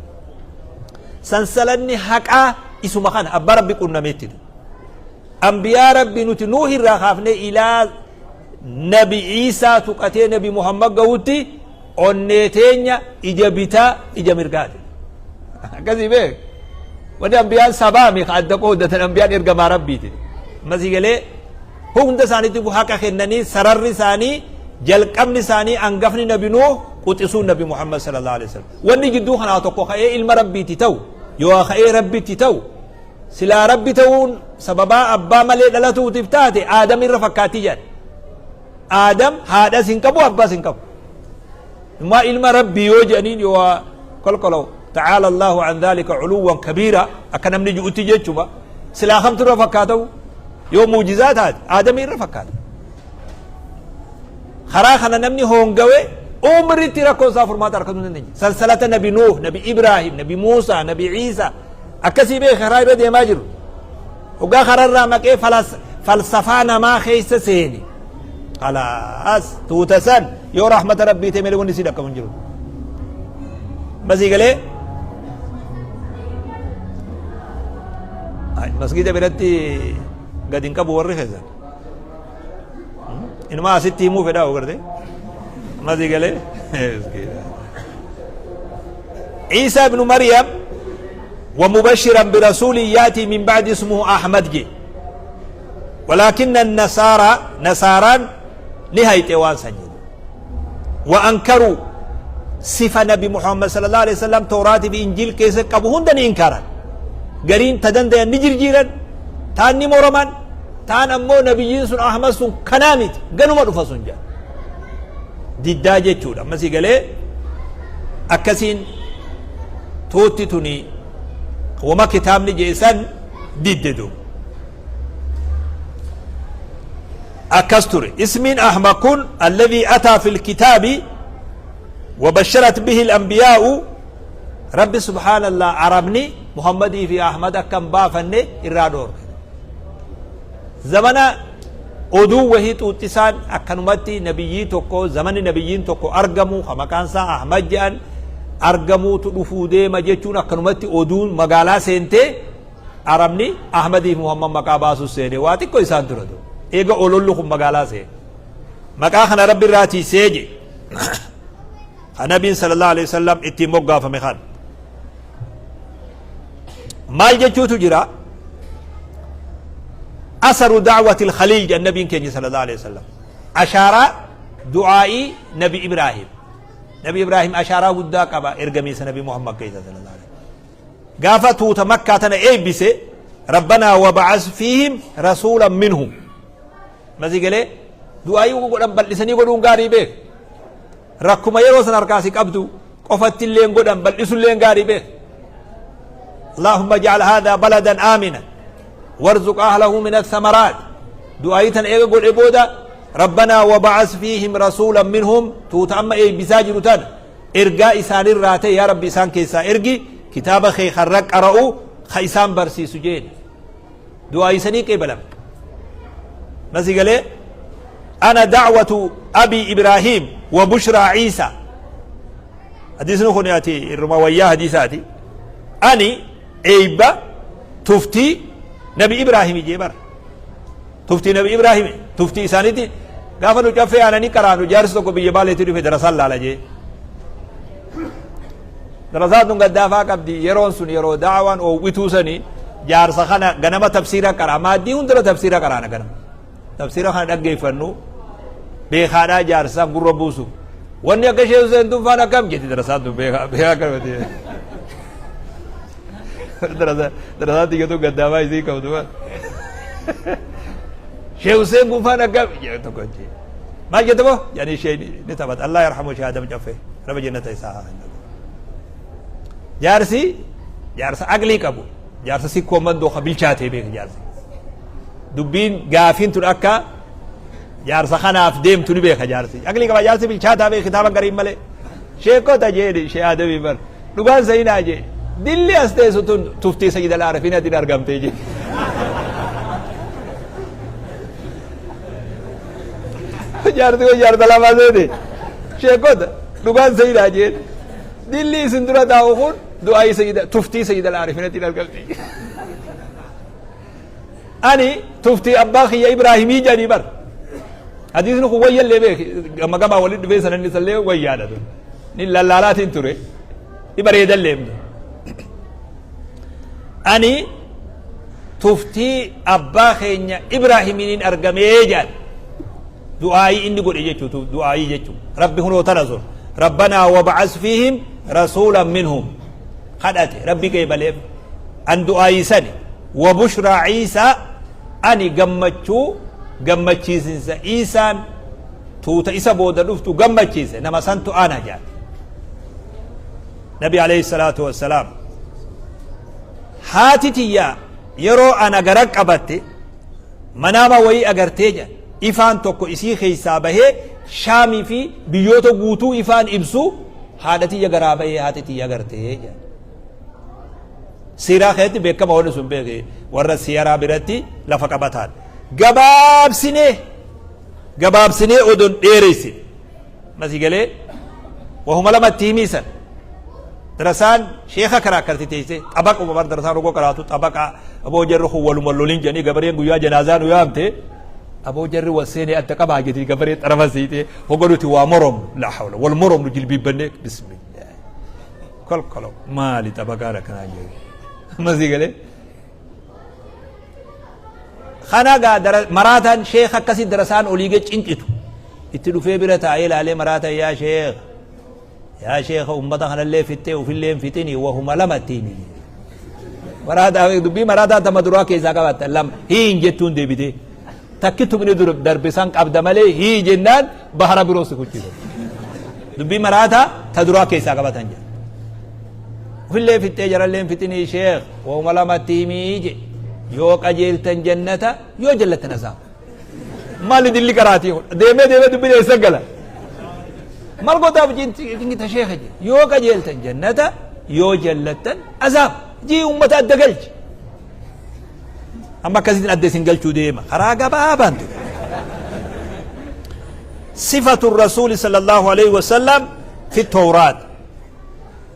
Sansalanni haqaa isuma kana abbaa rabbi qunnameetti. Anbiyaa Rabbi nuti Nuuh irraa kaafnee ilaa Nabi Iisaa tuqatee Nabi Muhammad gahutti onnee teenya ija bitaa ija mirgaati. Akkasii beek. Wanni anbiyaan sabaami ka adda qooddatan anbiyaan ergamaa Rabbiiti. Ammasii galee hunda isaaniitti haqa kennanii sararri isaanii jalqabni isaanii angafni Nabi Nuuh quxisuun Nabi Muhammad sallallahu alaihi wasallam. Wanni jidduu kanaa tokko ka'ee ilma Rabbiiti ta'u yoo ka'ee Rabbitti ta'u Silaa Rabbi ta'uun sababaa abbaa malee dhalatuutiif taate Aadam irra fakkaatti jedhan. Aadam haadhas hin qabu abbaas hin qabu. Immoo ilma Rabbii yoo jedhaniin yoo kolkolaw ta'aala Allahu an dhaalika culuwwan kabiira akka namni ji'utti jechuma. Silaa kamtu irra fakkaatamu yoo muujizaa taate Aadamii irra fakkaata. Karaa kana namni hoongawe umritti rakkoon isaa furmaata argatuu hin dandeenye. Sansalata Nabi Nuuh, Nabi Ibraahim, Nabi Muusaa, Nabi Iisaa akkasii beeki karaa irra deemaa jiru. Hoggaa karaa irraa maqee falsafaa namaa keessa seeni. Khalaas tuuta san yoo rahmata Rabbii ta'e malee wanni sii dhaqqabu hin jiru. Masii galee masgiida biratti gad hin qabu warri keessan. Inumaa asitti himuu fedhaa ogarte. Amma sii galee? Ciisaa ibnu Maryam ومبشرا برسول ياتي من بعد اسمه احمد جي ولكن النصارى نصارى نهاية وان سنجد وانكروا صفة نبي محمد صلى الله عليه وسلم توراة في انجيل كيس قبهن دني انكارا قرين تدند نجر جيرا تاني مورمان تان امو نبيين سن احمد سن كنامت قنو ما رفا جا diddaa jechuudha. Amma si galee akkasiin tuutti tuni wama kitaabni jee san didde duuba. Akkas ture. Ismiin Ahmad kun alladhii ataa fil kitaabi وبشرت به الأنبياء ربي سبحان الله عربني محمدي في أحمد أكم بافني إرادور زمنا Oduu wahii xuuxxisaan akkanumatti nabiyyii tokko zamanni nabiyyiin tokko argamu ka maqaan isaa Ahmad je'an argamuutu dhufuu deema jechuun akkanumatti oduun magaalaa seentee Arabni Ahmadii fi Muhammad maqaa baasuu seene waa xiqqoo isaan dura ture. Eega ololli kun magaalaa seene. Maqaa kana Rabbi irraa tiisee je. Ka nabiin sallallahu alaihi wasallam ittiin moggaafame kana. Maal jechuutu jira? Asaru da'wati al-khaliil jedhan nabiin keenya sallallahu alaihi wasallam. Ashaaraa du'aa'ii nabi Ibraahim. Nabi Ibraahim ashaaraa guddaa qaba ergamiinsa nabi Muhammad keessa sallallahu alaihi wasallam. Gaafa tuuta Makkaa tana eebbise Rabbanaa waba'as fiihim rasuulan minhum. Masii galee du'aa'ii godhan bal'isanii godhuun gaarii beek. Rakkuma yeroo san harkaa si qabdu qofatti illeen godhan bal'isulleen gaarii beek. Allahumma ij'al haadhaa baladan aamina warzuq ahlahu min athamaraat. Du'aa'ii tan eega godhe booda Rabbanaa waba'as fiihim rasuulan minhum tuuta amma eebbisaa jiru tana ergaa isaanirraa ta'e yaa Rabbi isaan keessaa ergi kitaaba kee karra qara'u ka isaan barsiisu jeen. Du'aa'ii sanii qeebalame. Masii galee ana da'watu abi Ibraahim wa bushraa Iisa. Hadiisni kun ati irruma wayyaa hadiisaati. Ani eeyba tuftii nabi Ibraahim jee bara. Tuftii nabi Ibraahim tuftii isaaniiti gaafa nu caffee aananii qaraanu jaarsi tokko biyya baaleetti dhufe darasaan laala jee. Darasaan tun gaddaafaa qabdi yeroon sun yeroo da'awaan oowwituu sanii jaarsa kana ganama tafsiira qara maaddii hundara tafsiira qaraana ganama tafsiira kana dhaggeeffannu beekaadhaa jaarsaan gurra buusu wanni akka ishee Hussein tun faan akkam jetti darasaan tun beekaa beekaa akkanumatti darasaan tiyyatu gaddaafaa isii qabdu waan Shee Hussein kun faan akkam jedhe tokko jee maal jette moo jedhanii ishee ni taphata Allah yarhamu ishee Adam Caffee raba jennata isaa haa kennu. Jaarsi jaarsa aqlii qabu jaarsa sikkoo mandoo ka bilchaatee beeka jaarsi. Dubbiin gaafiin tun akka jaarsa kanaaf deemtu ni beeka jaarsi. Aqlii qaba jaarsi bilchaataa beeka kitaaba gariin malee. Sheekota jeeni shee Adamii bar dhugaan sayinaa jee dilli as teessu tun tuftii sayyida al-aarifiinatiin argamtee jee. Jaarti kun jaarta lamaa seete. Sheekota dhugaan sayyidaa jeen. Dilli isin dura taa'u kun du'aayii sayyida tuftii sayyida al-aarifiinatiin argamte. Ani tuftii abbaa kiyya Ibraahimii jedhanii bar. Hadiisni kun wayyallee beeki gama gamaa walitti dhufee sanan isallee wayyaadha ture. Ni lallaalaatiin ture. Ni bareedallee himtu. Ani tuftii abbaa keenya Ibraahimiiniin argamee jedhan. Du'aayii inni godhe jechuutu du'aayii jechuu. Rabbi hunoo tana sun. Rabbanaa wab'as fiihim rasuulan minhum. Kadhate Rabbi qeebaleef. An du'aayii sani. Wa bushraa Iisaa ani gammachuu gammachiisinsa Iisaan tuuta isa booda dhuftu gammachiise nama santu ana jedhan. Nabi alayhi salaatu wassalaam. Haati tiyya yeroo ana gara qabatte manaama wayii agartee jedhan. Ifaan tokko isii keessaa bahee Shaamii fi biyyoota guutuu ifaan ibsu haadha tiyya garaa bahee haati tiyya agartee jedhan. Siiraa keessatti beekama wanni sun beeke warra siyaraa biratti lafa qabataan. Gabaabsinee gabaabsinee odon dheeressin. Masii galee wahuma lamatti himiisan. Darasaan sheeka karaa akkanatti teessee xabaqa bar darasaan rogoo qaraatu xabaqa aboo jarri kun waluma lolin jedhanii gabareen guyyaa janaazaa nu yaamte Aboo jarri wal seenee adda qabaa jetii gabaree xarafa siitee hogga nuti waa moromnu laa hawla wal moromnu jilbiibbannee bismillah kolkolo maali xabaqaan akkanaa jedhu amma sii galee kana gaa maraataan sheekh akkasii darasaan olii gad cinqitu itti dhufee bira taa'ee ilaalee maraataan yaa sheekh Yaa sheekha ummata kanallee fixxee ufillee hin fixini wahuma lama itti himi. Maraataa dubbii maraataa tama duraa keessaa qabatta lama hiin jettuun deebitee takki tumni dur darbe san qabda malee hii jennaan bahara biroo si kuchisa. Dubbii maraataa ta duraa keessaa qabatan jedha. Ufillee fixxee jarallee hin fixini sheekh wahuma lama itti himii je yoo qajeeltan jannata yoo jallattan azaaba. Maali dilli karaatii kun deemee deemee dubbiin eessa gala? Maal gootaaf cinqita sheekha jee yoo qajeeltan jannata yoo jallattan azaab jii ummata adda galchi. Amma akkasitti adda isin galchuu deema karaa gabaabaan ture. Sifatu rasuuli sallallahu alaihi wasallam fi tawraat.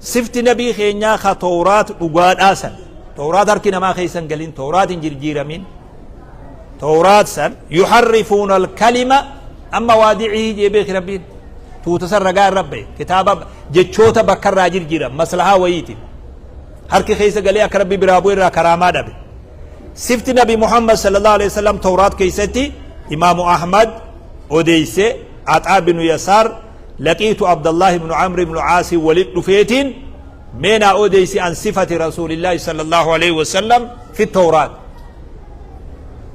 Sifti nabii keenyaa ka tawraat dhugaadhaa san. Tawraat harki namaa keessa hin galin tawraat hin jirjiiramin. Tawraat san yuharrifuuna alkalima amma waadicihi jee beeki rabbiin tuuta san ragaa irra bahe kitaaba jechoota bakka irraa jirjiiran maslahaa wayiiti harki keessa galee akka rabbi biraa bu'e irraa karaamaa dhabe sifti nabi muhammad sallallahu alaihi wasallam tawraat keessatti imaamu ahmad odeeyse axaa binu yasaar laqiitu abdallahi ibnu amri ibnu caasi walit dhufeetiin mee naa odeeysi an sifati rasuulillaahi sallallahu alaihi wasallam fi tawraat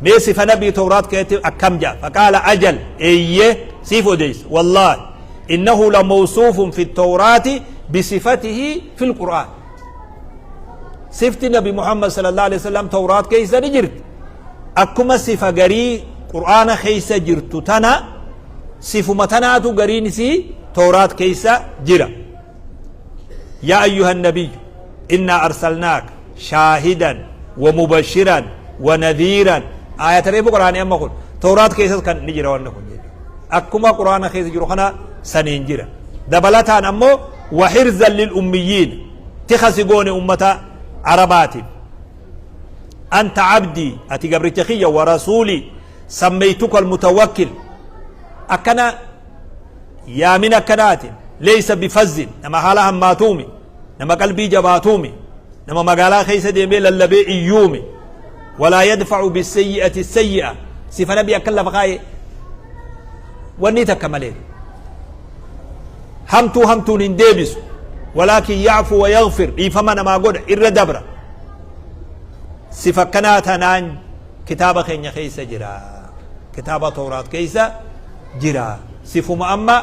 mee sifa nabii tawraat keessatti akkam ja'a faqaala ajal eeyye siif odeeysa wallaahi innahu la mawsuufun fi tawraati bisifatihi fi lqur'aan sifti nabi muhammad sallallahu alaihi wasallam tawraat keessa ni jirti akkuma sifa garii qur'aana keessa jirtu tana sifuma tanaatu gariin isii tawraat keessa jira Yaa ayyuhan nabiyyu innaa arsalnaaka shaahidan wa mubashiran wa nadhiiran aayata reefu quraanii amma kun tawraat keessas kan ni jira wanni kun jechuudha. Akkuma quraana keessa jiru kana saniin jira. Dabalataan ammoo wa hirzan lil ummiyyiin tika si goone ummata arabaatiif. Anta abdii ati gabricha kiyya wa rasuulii sammeeytuka almutawakkil akkana Yaamin akkanaatiin leeysa bifazzin nama haala hammaatuumi nama qalbii jabaatuumi nama magaalaa keessa deemee lallabee iyyuumi walaa yadfa'u bisayyi'ati sayyi'a sifa nabi akkan lafa kaaye wanni takka malee hamtuu hamtuun hin deebisu walaakin ya'fu wa yaghfir dhiifama namaa godha irra dabra sifa akkanaa tanaan kitaaba keenya keessa jira kitaaba tawraat keessa jira. Sifuma amma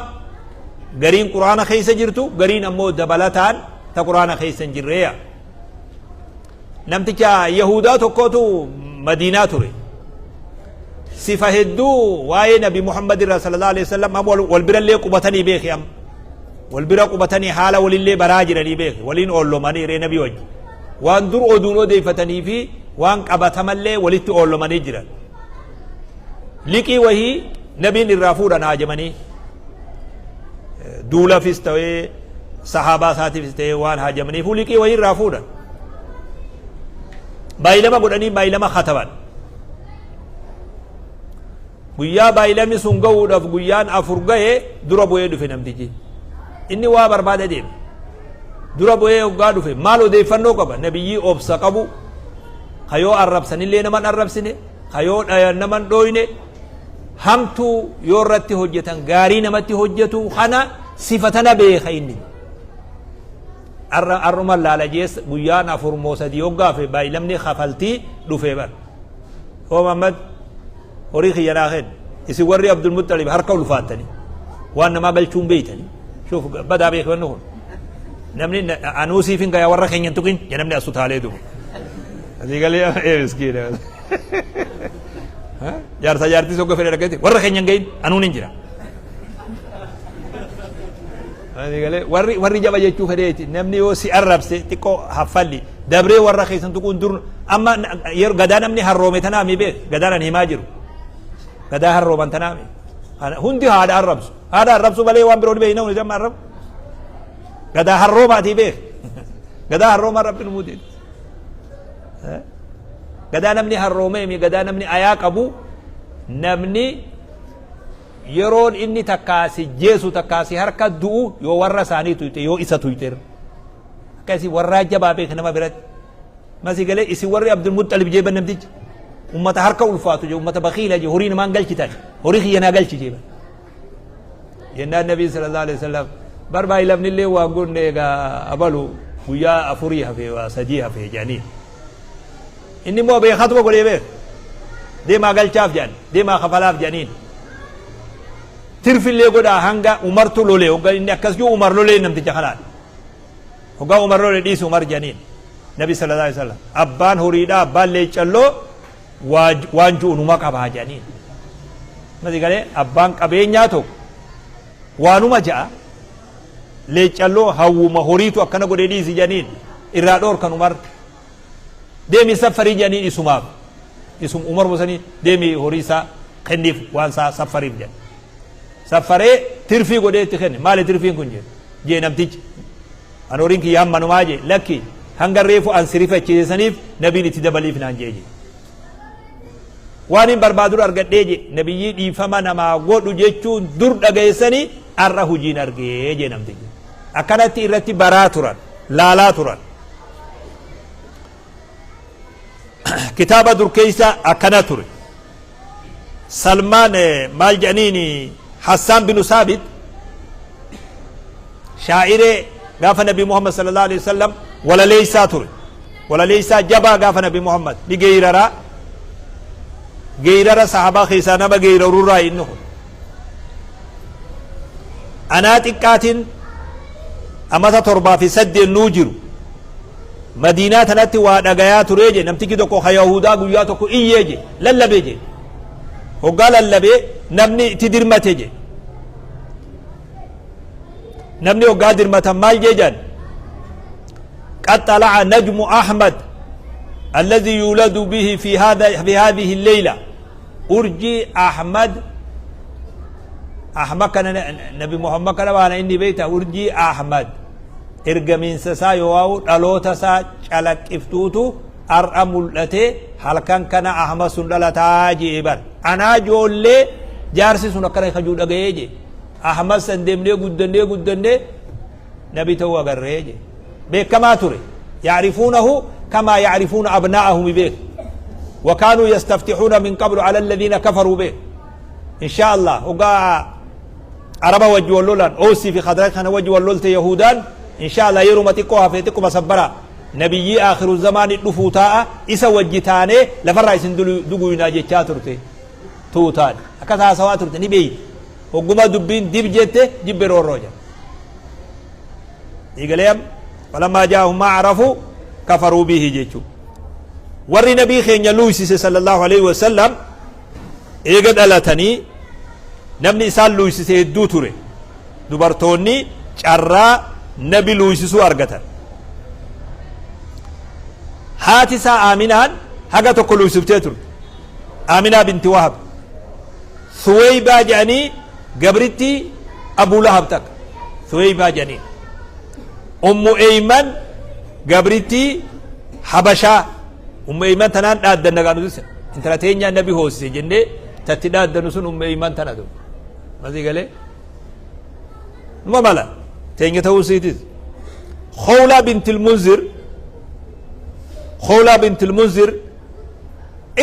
gariin Qur'aana keessa jirtu gariin ammoo dabalataan ta Qur'aana keessa hin jirreeya. Namticha Yahudaa tokkotu Madiinaa ture. Sifa hedduu waa'ee Nabi Muhammad irraa sallallahu alaihi wasallam amma wal birallee qubatanii beeki amma. Wal bira qubatanii haala walillee baraa jiranii beeki waliin oollomanii ree Nabi wajji. Waan dur oduun odeeffatanii fi waan qabatamallee walitti oollomanii jiran. Liqii wahii nabiin irraa fuudhan haajamanii duulafis ta'ee sahaabaa isaatiifis ta'ee waan haajamaniifuu liqii wahii irraa fuudhan. Baay'ilama godhanii baay'ilama kataban. Guyyaa baay'ilamni sun ga'uudhaaf guyyaan afur ga'e dura bu'ee dhufe namtichi. Inni waa barbaada deeme. Dura bu'ee hoggaa dhufe maal odeeffannoo qaba nabiyyii obsa qabu ka yoo arrabsanillee nama hin arrabsine ka yoo dhayan nama hin dhooyne hamtuu yoo irratti hojjetan gaarii namatti hojjetu kana sifa tana beeka inni. Arra arruma laala jees guyyaan afur moo sadii hoggaafe baay'ilamni kafaltii dhufee bar. Oo Muhammad horii kiyya naa kenni. Isin warri Abdul Muxxalib harka ulfaattanii waan namaa galchuun beeytanii. Shuuf badaa beeki wanni kun. Namni anuu siif hin gayaa warra keenya hin tuqin ja namni as utaalee duuba. Asii galee ee miskiina. Jaarsa jaartii sogga fedhe dhaggeetti warra keenya hin gahin anuun hin jira. Asii galee warri warri jaba jechuu fedheeti namni yoo si arrabse xiqqoo haffalli dabree warra keessan tuquun dur amma yeroo gadaa namni harroome tanaa mi beek gadaan ani himaa jiru gadaa harrooman tanaa mi hundi haadha arrabsu haadha arrabsu malee waan biroo ni beekna hundi amma arrabu gadaa harroomaatii beek gadaa harroomaa rabbi nu muudee Gadaa namni harroomeemi gadaa namni ayaa qabu Namni yeroon inni takkaa si jeesu takkaa si harka du'u yoo warra isaanii tuyxe, yoo isa tuyxe irra. Akka isin warraa jabaa beek nama biratti. Masi galee isin warri Abdul Muxxalib jeeban namticha. Ummata harka ulfaatu jee, ummata bakiila jee, horii namaan galchitan. Horii kiyya naa galchi jeeban. Jennaan Nabii sallallahu alaihi wasallam bar baay'ilamni illee waan gonne egaa abalu guyyaa afurii hafe waa sadii hafe jedhanii. Inni immoo beekatuma godhee beeka. Deemaa galchaaf jedhan, deemaa kafalaaf jedhaniin. Tirfillee godhaa hanga Umartu lole, hogga inni akkas jiru Umar lolee namticha kanaan. Hoggaa Umar lole dhiisi Umar jedhaniin. Nabi sallallahu alaihi wasallam abbaan horiidhaa, abbaan leeccalloo waan ji'u numa qabaa jedhaniin. Masi galee abbaan qabeenyaa tokko waanuma ja'a, leeccalloo hawwuma horiitu akkana godhee dhiisi jedhaniin, irraa dhoorkan Umar. Deemi saffarii jedhaniin, isumaaf. Isum Umar sanii deemi horii isaa kenniif, waan isaa saffariif jedhan. Saffaree tirfii godhee itti kenne. Maali tirfiin kun jedhe? Jee namtichi. An horiin kiyya hammanumaa jee. Lakki, hanga reefu an si rifachiise saniif nabiin itti dabaliif naan jee jee. Waan hin barbaadun argadhee jee. Nabiyyii dhiifama namaa godhu jechuun dur dhagayeessanii arra hojiin argee jee namtichi. Akkanatti irratti baraa turan, laalaa turan. Kitaaba dur keessa akkana ture. Salmaan, maal jedhaniin, Hassaan binu Saabit shaa'iree gaafa Nabi Muhammad sallallahu alaihi wasallam walaleessaa ture. Walaleessaa jabaa gaafa Nabi Muhammad ni geeyraraa. Geeyrara sahabaa keessaa nama geeyrarurraa inni kun. Anaa xiqqaatiin amata 7 fi 8 nuu jiru. Madiinaa tanatti waa dhagayaa turee je, namtichi tokko ka Yahudaa guyyaa tokko iyyee je, lallabee je. Hoggaa lallabee namni itti dirmate je. Namni hoggaa dirmatan maal jee jedhan? قد طلع نجم أحمد الذي يولد به في هذه الليلة. Urjii Ahmad, Ahmad kana, Nabi Muhammad kana baana inni beekta, urjii Ahmad ergamiinsa isaa yoo dhaloota isaa calaqqiftuutu har'a mul'ate, halkan kana Ahmad sun dhalataa jee bar. Anaa ijoollee jaarsi sun akkana kajuu dhaga'ee jee. Ahmad san deemnee guddannee guddannee nabi ta'uu agarree jee. Beekamaa ture. يعرفونه كما يعرفون أبناءهم beek. وكانوا يستفتحون من قبل على الذين كفروا به. إن شاء الله وقا عربا وجه واللولان أوسي في خضرات خنا وجه واللولت يهودان، إن شاء الله يرو متقوها في تقوم سبرا نبيي آخر الزمان دفوتا إسا وجتاني لفرا إسن دقونا جتشا ترتي توتان أكثر سوا ترتي نبي وقما دبين دب جته جب روجا إيقليم. فلما جاءهم ما عرفوا كفروا به جيتشو. Warri nabii keenya luuysise sallallahu alaihi wasallam eega dhalatanii namni isaan luuysise hedduu ture. Dubartoonni carraa nabi luuysisuu argatan. Haati isaa Aaminaan haga tokko luuysiftee turte, Aaminaa binti Wahab. Suweybaa jedhanii gabritti Abuu Lahab takka Suweybaa jedhanii. Ummu Eyman gabritti Habashaa. Ummu Eyman tanaan dhaaddanna gaa nuti, intala teenyaa nabi hoosise jennee tatti dhaaddanu sun Ummu Eyman tana tu masii galee numa mala teenya ta'uu siitis. Khawlaa bintil Munzir, Khawlaa bintil Munzir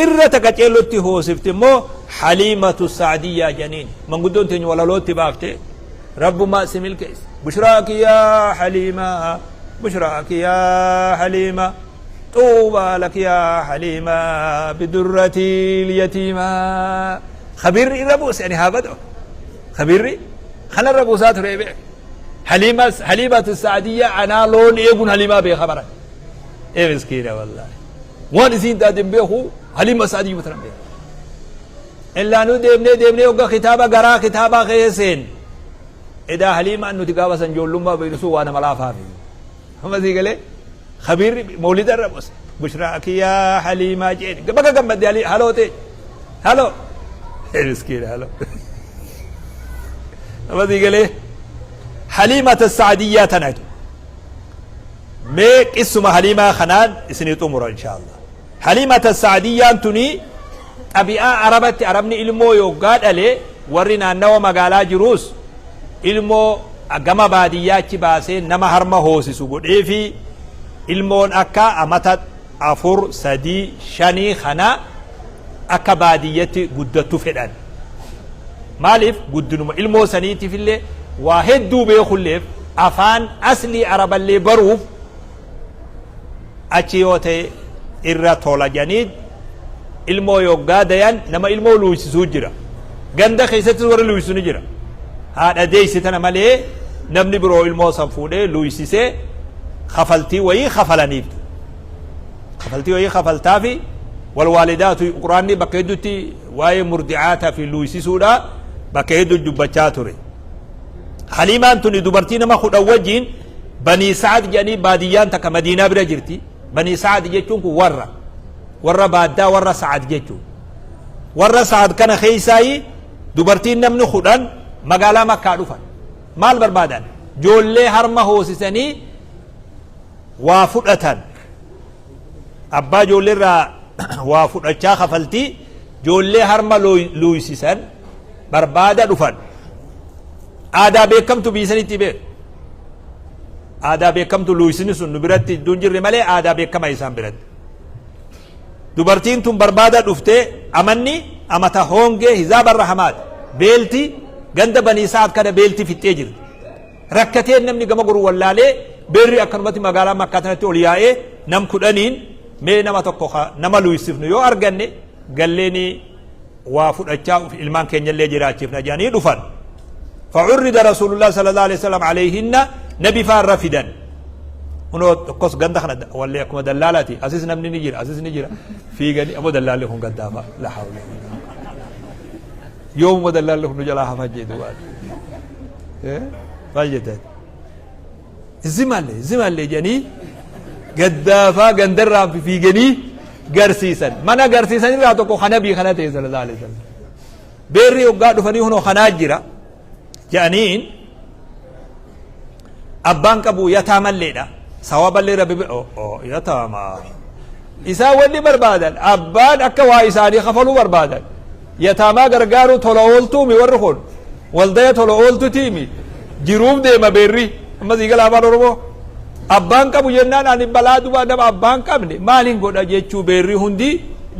irra takka ceellotti hoosifte immoo Haliimatu Saadiyyaa jedhaniin. Manguddoon teenya walalootti baafte, rabbumaa si milkeesse. بشراك يا حليمة، بشراك يا حليمة، طوبى لك يا حليمة بدرتي اليتيمة. خبيري ربوس يعني هابدو خبيري خنا الربوسات ريبع. حليمة، حليمة السعدية. أنا لون إيقون حليمة بخبرك إيه مسكينة والله وان إسين تادم بيخو حليمة السعدية مثلا بيخو إلا نو deemnee deemnee hogga kitaaba garaa kitaabaa keesseen edaa Haliimaan nuti gaafa san ijoollummaa beeknu waa nama laafaafi. Amma sii galee khabiirri mawlida irra buuse. بشراك يا حليمة jeen baga gammadde haloo ta'e haloo miskiina haloo. Amma sii galee Haliimata Saadiyyaa tanatu mee qissuma Haliimaa kanaan isinii xumura insha Allah. Haliimata Saadiyyaan tuni Xabi'aa Arabatti Arabni ilmoo yoggaa dhale warri naannawa magaalaa jiruus ilmoo gama baadiyyaa achi baasee nama harma hoosisu godheefi ilmoon akka amata 4, 3, 5 kana akka baadiyyatti guddattu fedhan. Maaliif guddinuma ilmoo saniitifillee waa hedduu beekulleef afaan aslii Araballee baruuf achi yoo ta'e irra tola jedhanii ilmoo yoggaa dayan nama ilmoo luuysisuu jira. Ganda keessattis warri luuysisu ni jira. Haadha deeyse tana malee namni biroo ilmoo san fuudhee luuysisee kafaltii wayii kafalaniif. Kafaltii wayii kafaltaafi walwaalidaatu quraanni bakka hedduutti waa'ee murdi'aataa fi luuysisuudha bakka hedduu dubbachaa ture. Haliimaan tuni dubartii nama 10 wajjiin Banii Sa'ad jedhanii baadiyyaan takka Madiinaa bira jirti. Banii Sa'ad jechuun kun warra warra baaddaa warra Sa'ad jechuun. Warra Sa'ad kana keessaayi dubartiin namni 10 magaalaa Makkaa dhufan. Maal barbaadan? Joollee harma hoosisanii waa fudhatan. Abbaa ijoollee irraa waa fudhachaa kafaltii joollee harma luuysisan barbaada dhufan. Aadaa beekamtu biyya sanitti beeku. Aadaa beekamtu luuysini sun nu biratti iddoo hin jirre malee aadaa beekama isaan biratti. Dubartiin tun barbaada dhuftee amanni amata hoongee hizaaba rahamaati. Beelti ganda banii sa'ad kana beelti fixxee jirti. Rakkatee namni gama goru wallaalee beerri akkanumatti magaalaa Makkaa tanatti ol yaa'ee nam 10n mee nama tokko nama luuysifnu yoo arganne galleeni waa fudhachaa ilmaan keenyallee jiraachifna jedhanii dhufan. Fa'urrida Rasuulullah sallallahu alaihi wasallam alayhinna nabi faarra fidan. Kunoo tokkos ganda kana wallee akkuma dallaalaati asis namni ni jira asis ni jira fiiganii ammoo dallaalli kun gaddaafa la hawla yoomuma dallaalli kun nu jalaa hafa jedhu waan. Maal jettan? Zimalle zimalle jedhanii gaddaafaa gandarraa fiiganii garsiisan. Mana garsiisan irraa tokko kan nabii kana ta'e sallallahu alaihi wasallam. Beerri hoggaa dhufanii hunoo kanaa jira jedhaniin abbaan qabu yataamalleedha. Sawaballee rabbi yataamaa. Isaan wanni barbaadan abbaan akka waa isaanii kafaluu barbaadan. Yataamaa gargaaruu tola ooltuumi warri kun. Waldaya tola ooltutiimi. Jiruuf deema beerri. Amma sii gala afaan Oromoo. Abbaan qabu jennaan ani balaa dubaa nama abbaan qabne maalin godha jechuu beerri hundi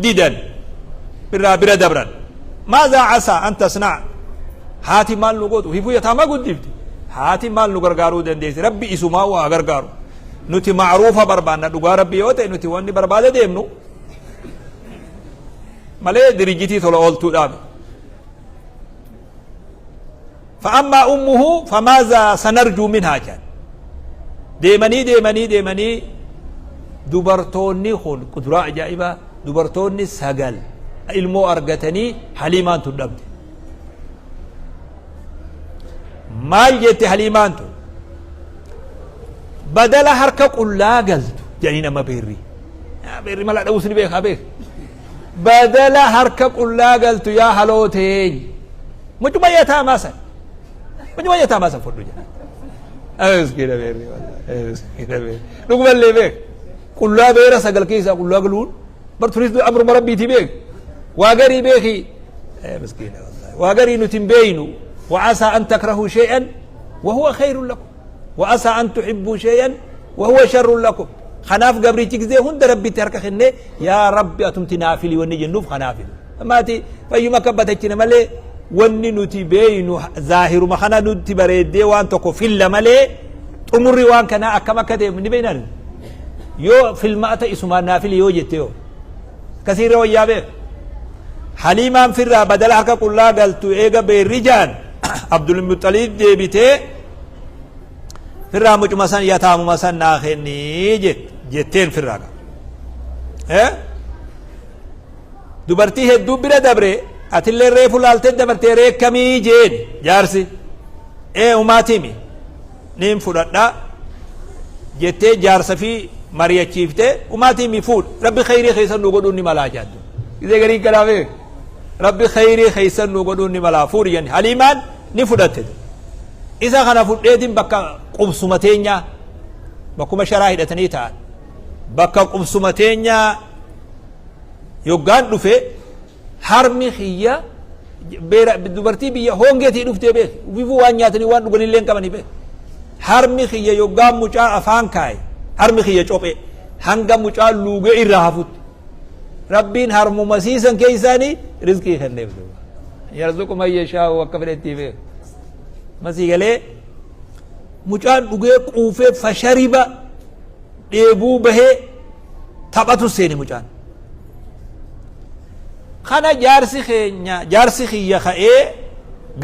didan. Irraa bira dabran. Maazaa asaa an tasnaa. Haati maal nu gootu? Hifuu yataamaa guddifti. Haati maal nu gargaaruu dandeessi? Rabbi isumaa waa gargaaru. Nuti ma'ruufa barbaanna dhugaa Rabbi yoo ta'e nuti wanni barbaada deemnu malee dirijjitii tola ooltuudhaa miti. Fa'ammaa ummuhu famaazaa sanarjuu minhaa jedhan. Deemanii deemanii deemanii dubartoonni kun kuduraa ajaa'ibaa dubartoonni 9 ilmoo argatanii haliimaan tun dhabde. Maal jette haliimaan tun? Badala harka qullaa galtu jedhanii nama beerri. Beerri mala dha'uus ni beekaa beek. Badala harka qullaa galtu yaa haloo teeny. Mucuma yataamaa san. Mucuma yataamaa san fudhu jedha. Miskiina beerri wallahi. Miskiina beerri. Dhugumallee beek. Qullaa beera 9 keessaa qullaa galuun bar tunis amruma rabbiitii beek. Waa garii beeki. Miskiina wallahi. Waa garii nuti hin beeynu. Wa'asaa an takrahuu shay'an wahuwa khayrun lakum. Wa'asaa an tuhibbuu shay'an wahuwa sharrun lakum. Kanaaf gabrichi gizee hunda rabbitti harka kennee yaa rabbi atumti naa fili wanni jennuuf kanaaf. Maati fayyuma akka batachine malee wanni nuti beeynu zaahiruma kana nutti bareeddee waan tokko filla malee xumurri waan kanaa akkam akka ta'e ni beeknaan. Yoo filmaata isumaan naa fili yoo jette yoo akkasiirra wayyaa beek. Haliimaan firraa badala harka qullaa galtu eega beerri jaan Abdul Muxaliib deebitee firraa mucuma san yataamuma san naa kennii jetteen firraa qaba. Dubartii hedduu bira dabre atillee reefu laaltee dabartee reekkamii jeen jaarsi. Ee umaatimi niin fudhadha jettee jaarsa fi mari'achiiftee umaatimi fuudh rabbi khayrii keessan nu godhuun ni malaa jaaddu. Gisee garii kanaaf rabbi khayrii keessan nu godhuun ni malaa fuudhi jenni haliimaan ni fudhatte. Isa kana fudheetiin bakka qubsuma teenyaa bakkuma sharaa hidhatanii ta'an bakka qubsuma teenyaa yoggaan dhufe Harmi kiyya beera dubartii biyya hongeetii dhuftee beeki. Ufifuu waan nyaatanii waan dhuganillee hin qabanii beeki. Harmi kiyya yoggaa mucaa afaan kaaye harmi kiyya cophee hanga mucaa luugee irraa hafutti. Rabbiin harmuma siisan keessaanii rizqii kenneef duuba. Yarzuqu man yashaa'u akka fedhetti beeku. Masii galee mucaan dhugee quufee fashariba dheebuu bahee taphatu seene mucaan. Kana jaarsi keenya jaarsi kiyya ka'ee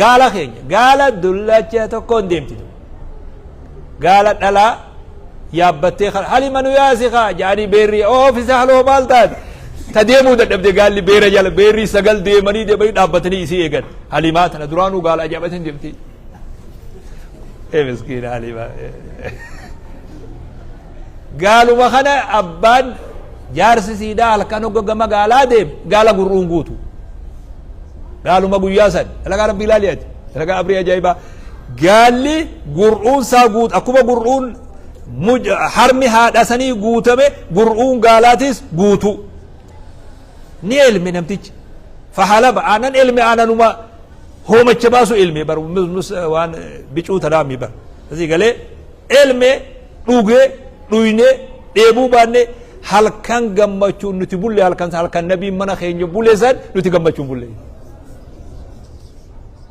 gaala keenya gaala dullacha tokkoon deemti. Gaala dhalaa yaabbattee kana halima nu yaasi kaa jedhanii beerri oofisa haloo maal taate ta deemuu dadhabde gaalli beera jala beerri sagal deemanii deemanii dhaabbatanii isii eegan halimaa tana duraanuu gaala ajaa'ibatiin deemti. Ee miskiina halimaa. Gaaluma kana abbaan jaarsi siidaa halkan hogga gama gaalaa deeme gaala gur'uun guutu. Gaaluma guyyaa san dalagaa rabbii ilaali ati dalagaa abrii ajaa'ibaa. Gaalli gur'uun isaa guutu akkuma gur'uun harmi haadha sanii guutame gur'uun gaalaatis guutu. Ni elme namtichi. Fahalaba aanan elme aananuma hoomacha baasu elme bar waan bicuu tanaami bar. Asii galee elme dhugee dhuynee dheebuu baanne halkan gammachuun nuti bulle halkan halkan nabiin mana keenya bule san nuti gammachuun bulle.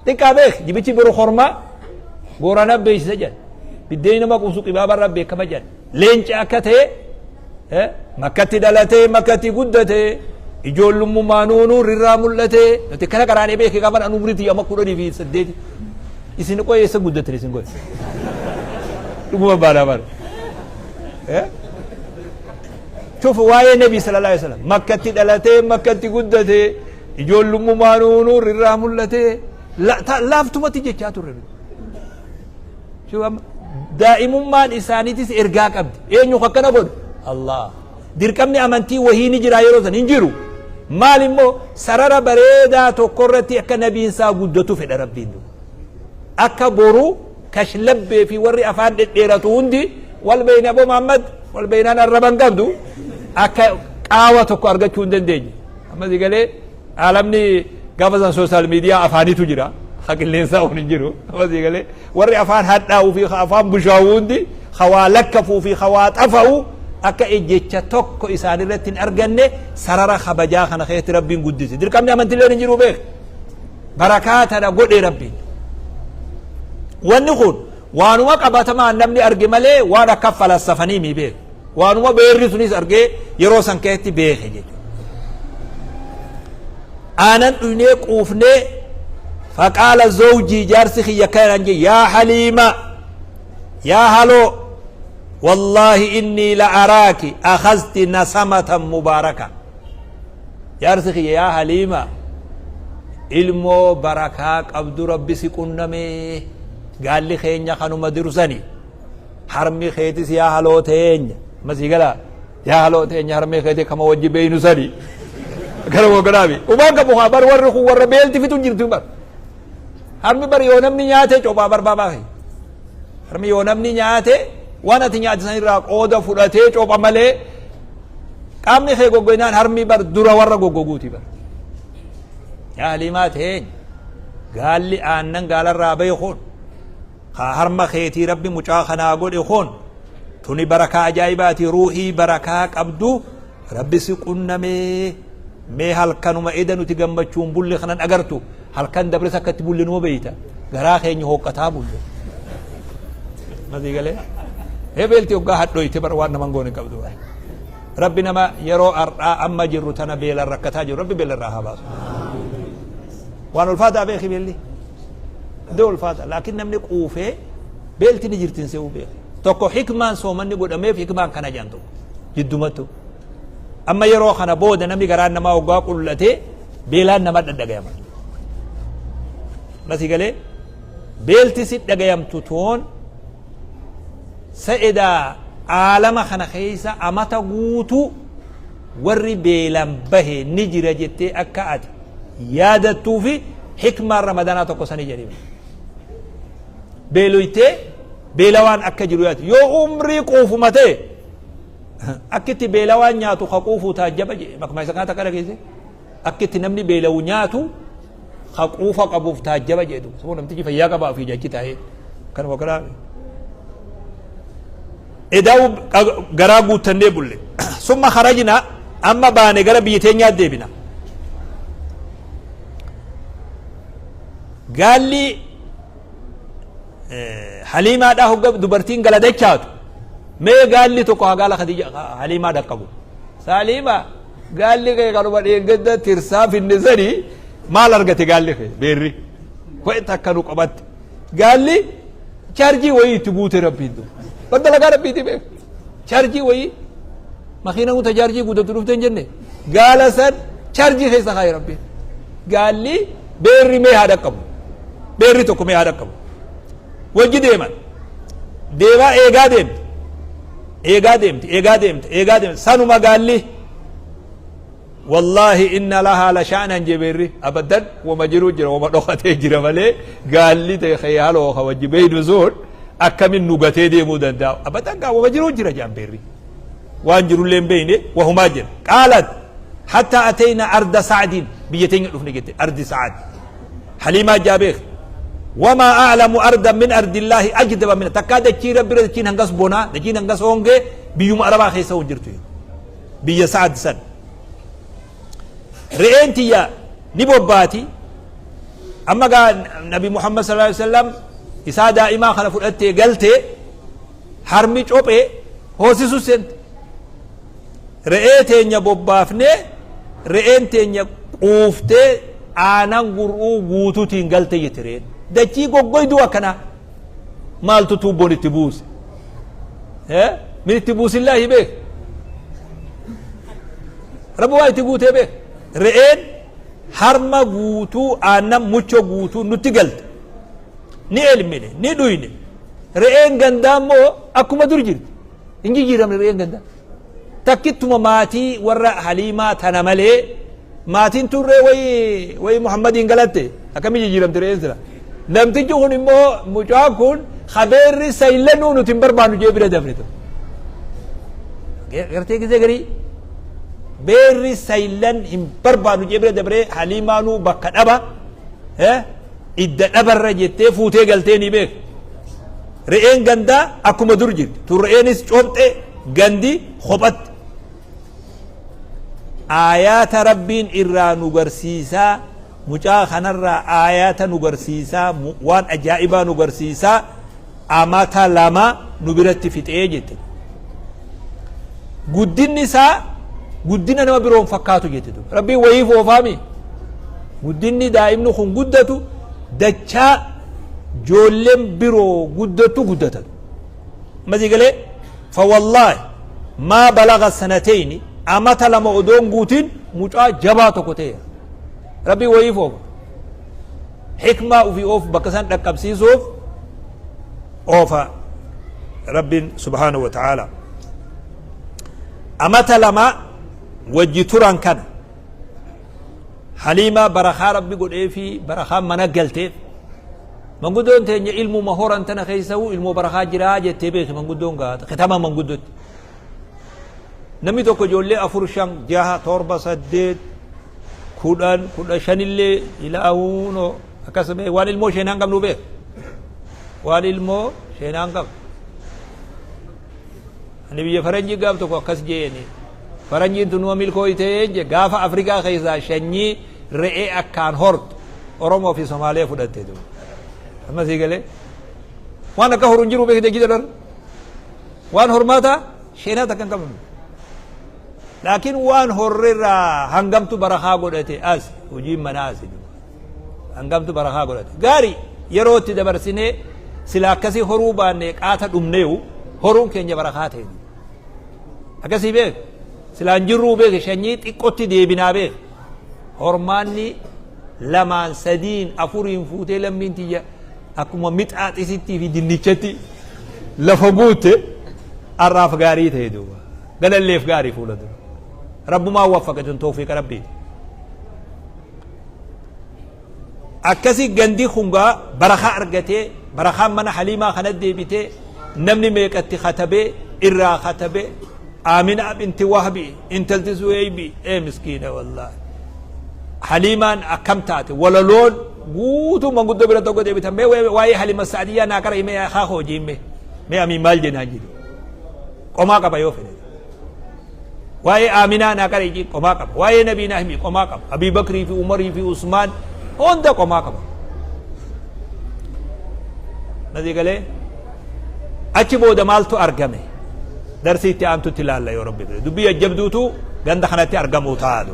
Xiqqaa beek jibichi biru hormaa goorana beeksisa jedhan. Biddeen nama quubsu qibaabarraa beekama jedhan. Leenca akka ta'e makkatti dhalatee makkatti guddatee ijoollummaa nuur irraa mul'ate nuti kana qaraanee beekee qaban an umrii tiyya amma 18. Isin qoy eessa guddatan isin qoy? Dhuguma baanaa bara. Shuf waa'ee Nabi sallallahu alaihi wasallam makkatti dhalatee makkatti guddatee ijoollummaa nuur irraa mul'ate laaftumatti jechaa turre. Shuf amma daa'imummaan isaaniitis ergaa qabdi. Eenyu akkana godhu? Allah. Dirqamni amantii wahii ni jira yeroo san hin jiru. Maal immoo sarara bareedaa tokko irratti akka nabiin isaa guddatu fedha Rabbiin. Akka boru kashlabbee fi warri afaan dhedheeratu hundi wal beeyna Abu Muhammad wal beeynaan arraban qabdu akka qaawa tokko argachuu hin dandeenye. Amma si galee alamni gaafa san sooshaal miidiyaa afaanitu jira. Ha qilleensaa kun hin jiru. Amma si galee warri afaan hadhaa'uu fi afaan bushaa'u hundi hawaa lakkafuu fi hawaa xafa'u akka ejjecha tokko isaanirratti hin arganne sarara kabajaa kana keessatti Rabbiin guddise. Dirqamni amantiileen hin jiru beek. Barakaa tana godhe Rabbiin. Wanni kun waanuma qabatamaan namni arge malee waan akka falassafanii mi beeku. Waanuma beerri sunis argee yeroo san keessatti beeke jechuudha. Aanan dhuynee quufnee faqaala zawjii jaarsi kiyya kanaan jedhe yaa Haliima yaa haloo wallaahi innii la araaki akhazti nasamatan mubaaraka. Jaarsi kiyya yaa Haliima ilmoo barakaa qabdu rabbi si qunnamee gaalli keenya kanuma dirsani harmi keetis yaa haloo teenya masii galaa yaa haloo teenya harmi keeti kama wajji beeynu sani gara woganaami umaan qabu haa bar warri kun warra beelti fitu jirtu bar harmi bar yoo namni nyaate cophaa bar baabaa kee harmi yoo namni nyaate waan ati nyaate san irraa qooda fudhatee copha malee qaamni kee goggoynaan harmi bar dura warra goggoguuti bar. Yaa Haliimaa teenya gaalli aannan gaalarraa bahe kun kaa harma keetii rabbi mucaa kanaa godhe kun tuni barakaa ajaa'ibaati ruuhii barakaa qabdu rabbi si qunnamee mee halkanuma eda nuti gammachuun bulle kanan agartu halkan dabres akka itti bulle numa beeyta garaa keenya hooqqataa bulle. Masii galee hebeelti hoggaa hadhooyte bar waan naman goone qabdu. Rabbi nama yeroo har'aa amma jirru tana beelan rakkataa jiru rabbi beelarraa haa baasu. Waan ulfaataa beeki beelli. Iddoo ulfaata laakiin namni quufee beelti ni jirti hin se'uu beeki. Tokko hikmaan soomanni godhameef hikmaan kana jedhan tokko jiddumattu. Amma yeroo kana booda namni garaan namaa hoggaa qullatee beelaan nama dhadhagayama. Masii galee beelti si dhagayamtu toon sa'edaa aalama kana keessa amata guutuu warri beelan bahe ni jira jettee akka ati yaadattuu fi hikmaan ramadaanaa tokko sanii jedhame. Beeloytee beelawaan akka jiru yaadu yoo umrii quufuma ta'e akkitti beelawaan nyaatu ka quufuu taajjaba jedhe makmaa isa kana takka dhageesse. Akka itti namni beela'u nyaatu ka quufa qabuuf taajjaba jedhu. Saboo namtichi fayyaa qabaa ofii jachi taa'ee kanuma kanaa. Edaa'u garaa guuttannee bulle. Summa kharajna, amma baane gara biyya teenyaa deebina. Gaalli Haliimaadhaa hogga dubartiin gala dachaatu, mee gaalli tokko haa gaala Khadija Haliimaa dhaqqabu. Saliima, gaalli kee kanuma dheengadda tirsaa finne sanii maal argate? Gaalli kee beerri wayi takka nu qabatte. Gaalli chaarjii wayii itti guute Rabbiin du bar dalagaa Rabbiiti beek. Chaarjii wayii makiina guuta, chaarjii guutatu dhufte hin jenne. Gaala san chaarjii keessa kaaye Rabbiin. Gaalli beerri mee haa dhaqqabu, beerri tokko mee haa dhaqqabu. Wajji deeman, deemaa eegaa deemte, eegaa deemte, eegaa deemte, eegaa deemte. Sanuma gaalli, "Wallaahi inna lahaa la sha'nan," jee beerri. Abadan wama jiru jira, wama dhokatee jira malee gaalli ta'e haloo ka wajji beeynu sun akkamin nu gatee deemuu danda'a? Abadan gaa wama jiru jira jaan beerri. Waan jirullee hin beeyne, wahumaa jira. Qaalat hatta atayna arda Sa'din, biyya teenya dhufne jette. Ardi Sa'ad Haliimaa jaa beek, wamaa a'lamu ardan min ardillaahi ajdaba min takkaa dachii Rabbira, dachiin hangas bonaa, dachiin hangas hongee biyyuma Arabaa keessa hin jirtu. Biyya Sa'ad san re'een tiyya ni bobbaati. Amma gaa Nabi Muhammad sallallahu alaihi wasallam isaa daa'imaa kana fudhattee galtee harmi cophee hoosisu seente. Re'ee teenya bobbaafnee, re'een teenya quuftee aanan gur'uu guutuutiin galte jette. Re'een dachii goggoyduu akkanaa maaltu tuubboon itti buuse? Min itti buusillaahi beek, Rabbi waa itti guutee beek. Re'een harma guutuu aannan mucho guutuu nutti galte, ni elmine, ni dhuyne. Re'een gandaa immoo akkuma dur jirti, hin jijjiiramne. Re'een gandaa takkittuma maatii warra Haliimaa tana malee maatiin turree wayi wayi Muhammadiin galatte akkamii jijjiiramte re'een sila? Namtichi kun immoo, mucaan kun habeerri saylanuu nuti hin barbaannu jee bira dabre ta'u. Gartee gisee garii beerri saylan hin barbaannu jee bira dabree, Haliimaanuu bakka dhaba idda dhabarra jettee fuutee galtee ni beek. Re'een gandaa akkuma dur jirti. Tun re'eenis cobxe, gandi kophatti. Aayaata Rabbiin irraa nu garsiisaa, mucaa kanarraa aayaata nu garsiisaa, waan ajaa'ibaa nu garsiisaa. Amata 2 nu biratti fixee jette. Guddinni isaa guddina nama biroon fakkaatu jette. Rabbiin wayiif oofaami. Guddinni daa'imni kun guddatu dachaa joolleen biroo guddattu guddatan. Masii galee, fawallaahi maa balaga sanateyni, amata 2 odoon guutin mucaa jabaa tokko ta'e. Rabbiin wayiif oofa. Hikmaa ufii oofu bakka san dhaqqabsiisuuf oofa Rabbiin subhaanahu wa ta'ala. Amata 2 wajji turan kana Haliimaa barakaa Rabbi godhee fi barakaan mana galteef. Manguddoon teenya ilmuma horan tana keessa'uu ilmoo barakaa jiraa jettee beeki. Manguddoon gaata kitaaba manguddotti namni tokko ijoollee 4, 5, 6, 7, 8, 10, 15illee ilaahuunoo akkasuma waan ilmoo sheenaan qabnu beek, waan ilmoo sheenaan qabnu. Ani biyya faranjii gaaf tokko akkas jeeni, faranjiin tun numa milkooytee je. Gaafa Afrikaa keessaa shanyii re'ee akkaan hortu Oromoo fi Somaalee fudhatte tu. Amma sii galee, waan akka horu hin jiru beekte jidha. Waan hormaata sheenaa takka hin qabnu, laakiin waan horrerraa hangamtu barakaa godhate? As hojiin manaa asi hangamtu barakaa godhate? Gaarii yeroo itti dabarsinee sila akkasii horuu baanne qaata dhumneewu. Horuun keenya barakaa ta'e akkasii beek. Silaan jirruu beek, shanyii xiqqotti deebinaa beek. Hormaanni 2n, 3n, 4n fuutee lammiin tiyya akkuma mixaa xisittii fi dinnichatti lafa guutte. Har'aaf gaarii ta'e duuba galalleef gaarii fuula dura Rabbumaan waffaqe. Tun tawfiiqa Rabbiiti. Akkasi gandi kun gaa barakaa argatee, barakaan mana Haliimaa kana deebitee, namni meeqatti katabee irraa katabee. Aaminaa binti Wahbi, intalti Suheybi, ee miskiina, wallaahi. Haliimaan akkam taate, walaloon guutuu manguddoo bira tokko deebitan, mee waa'ee Halima Sa'adiyyaa naa qara himee haa hojii mee mee amiin maal jenaan jedhu qomaa qaba yoo fedhe. Waa'ee Aaminaa naa qara hiji qomaa qaba. Waa'ee Nabii naa himi qomaa qaba. Abii Bakrii fi Umarii fi Usmaan hunda qomaa qaba. Nasii galee achi booda maaltu argame? Darsii itti aantutti ilaalla yoo Rabbi fedhe. Dubbii jajjabduutu ganda kanatti argamuu ta'a.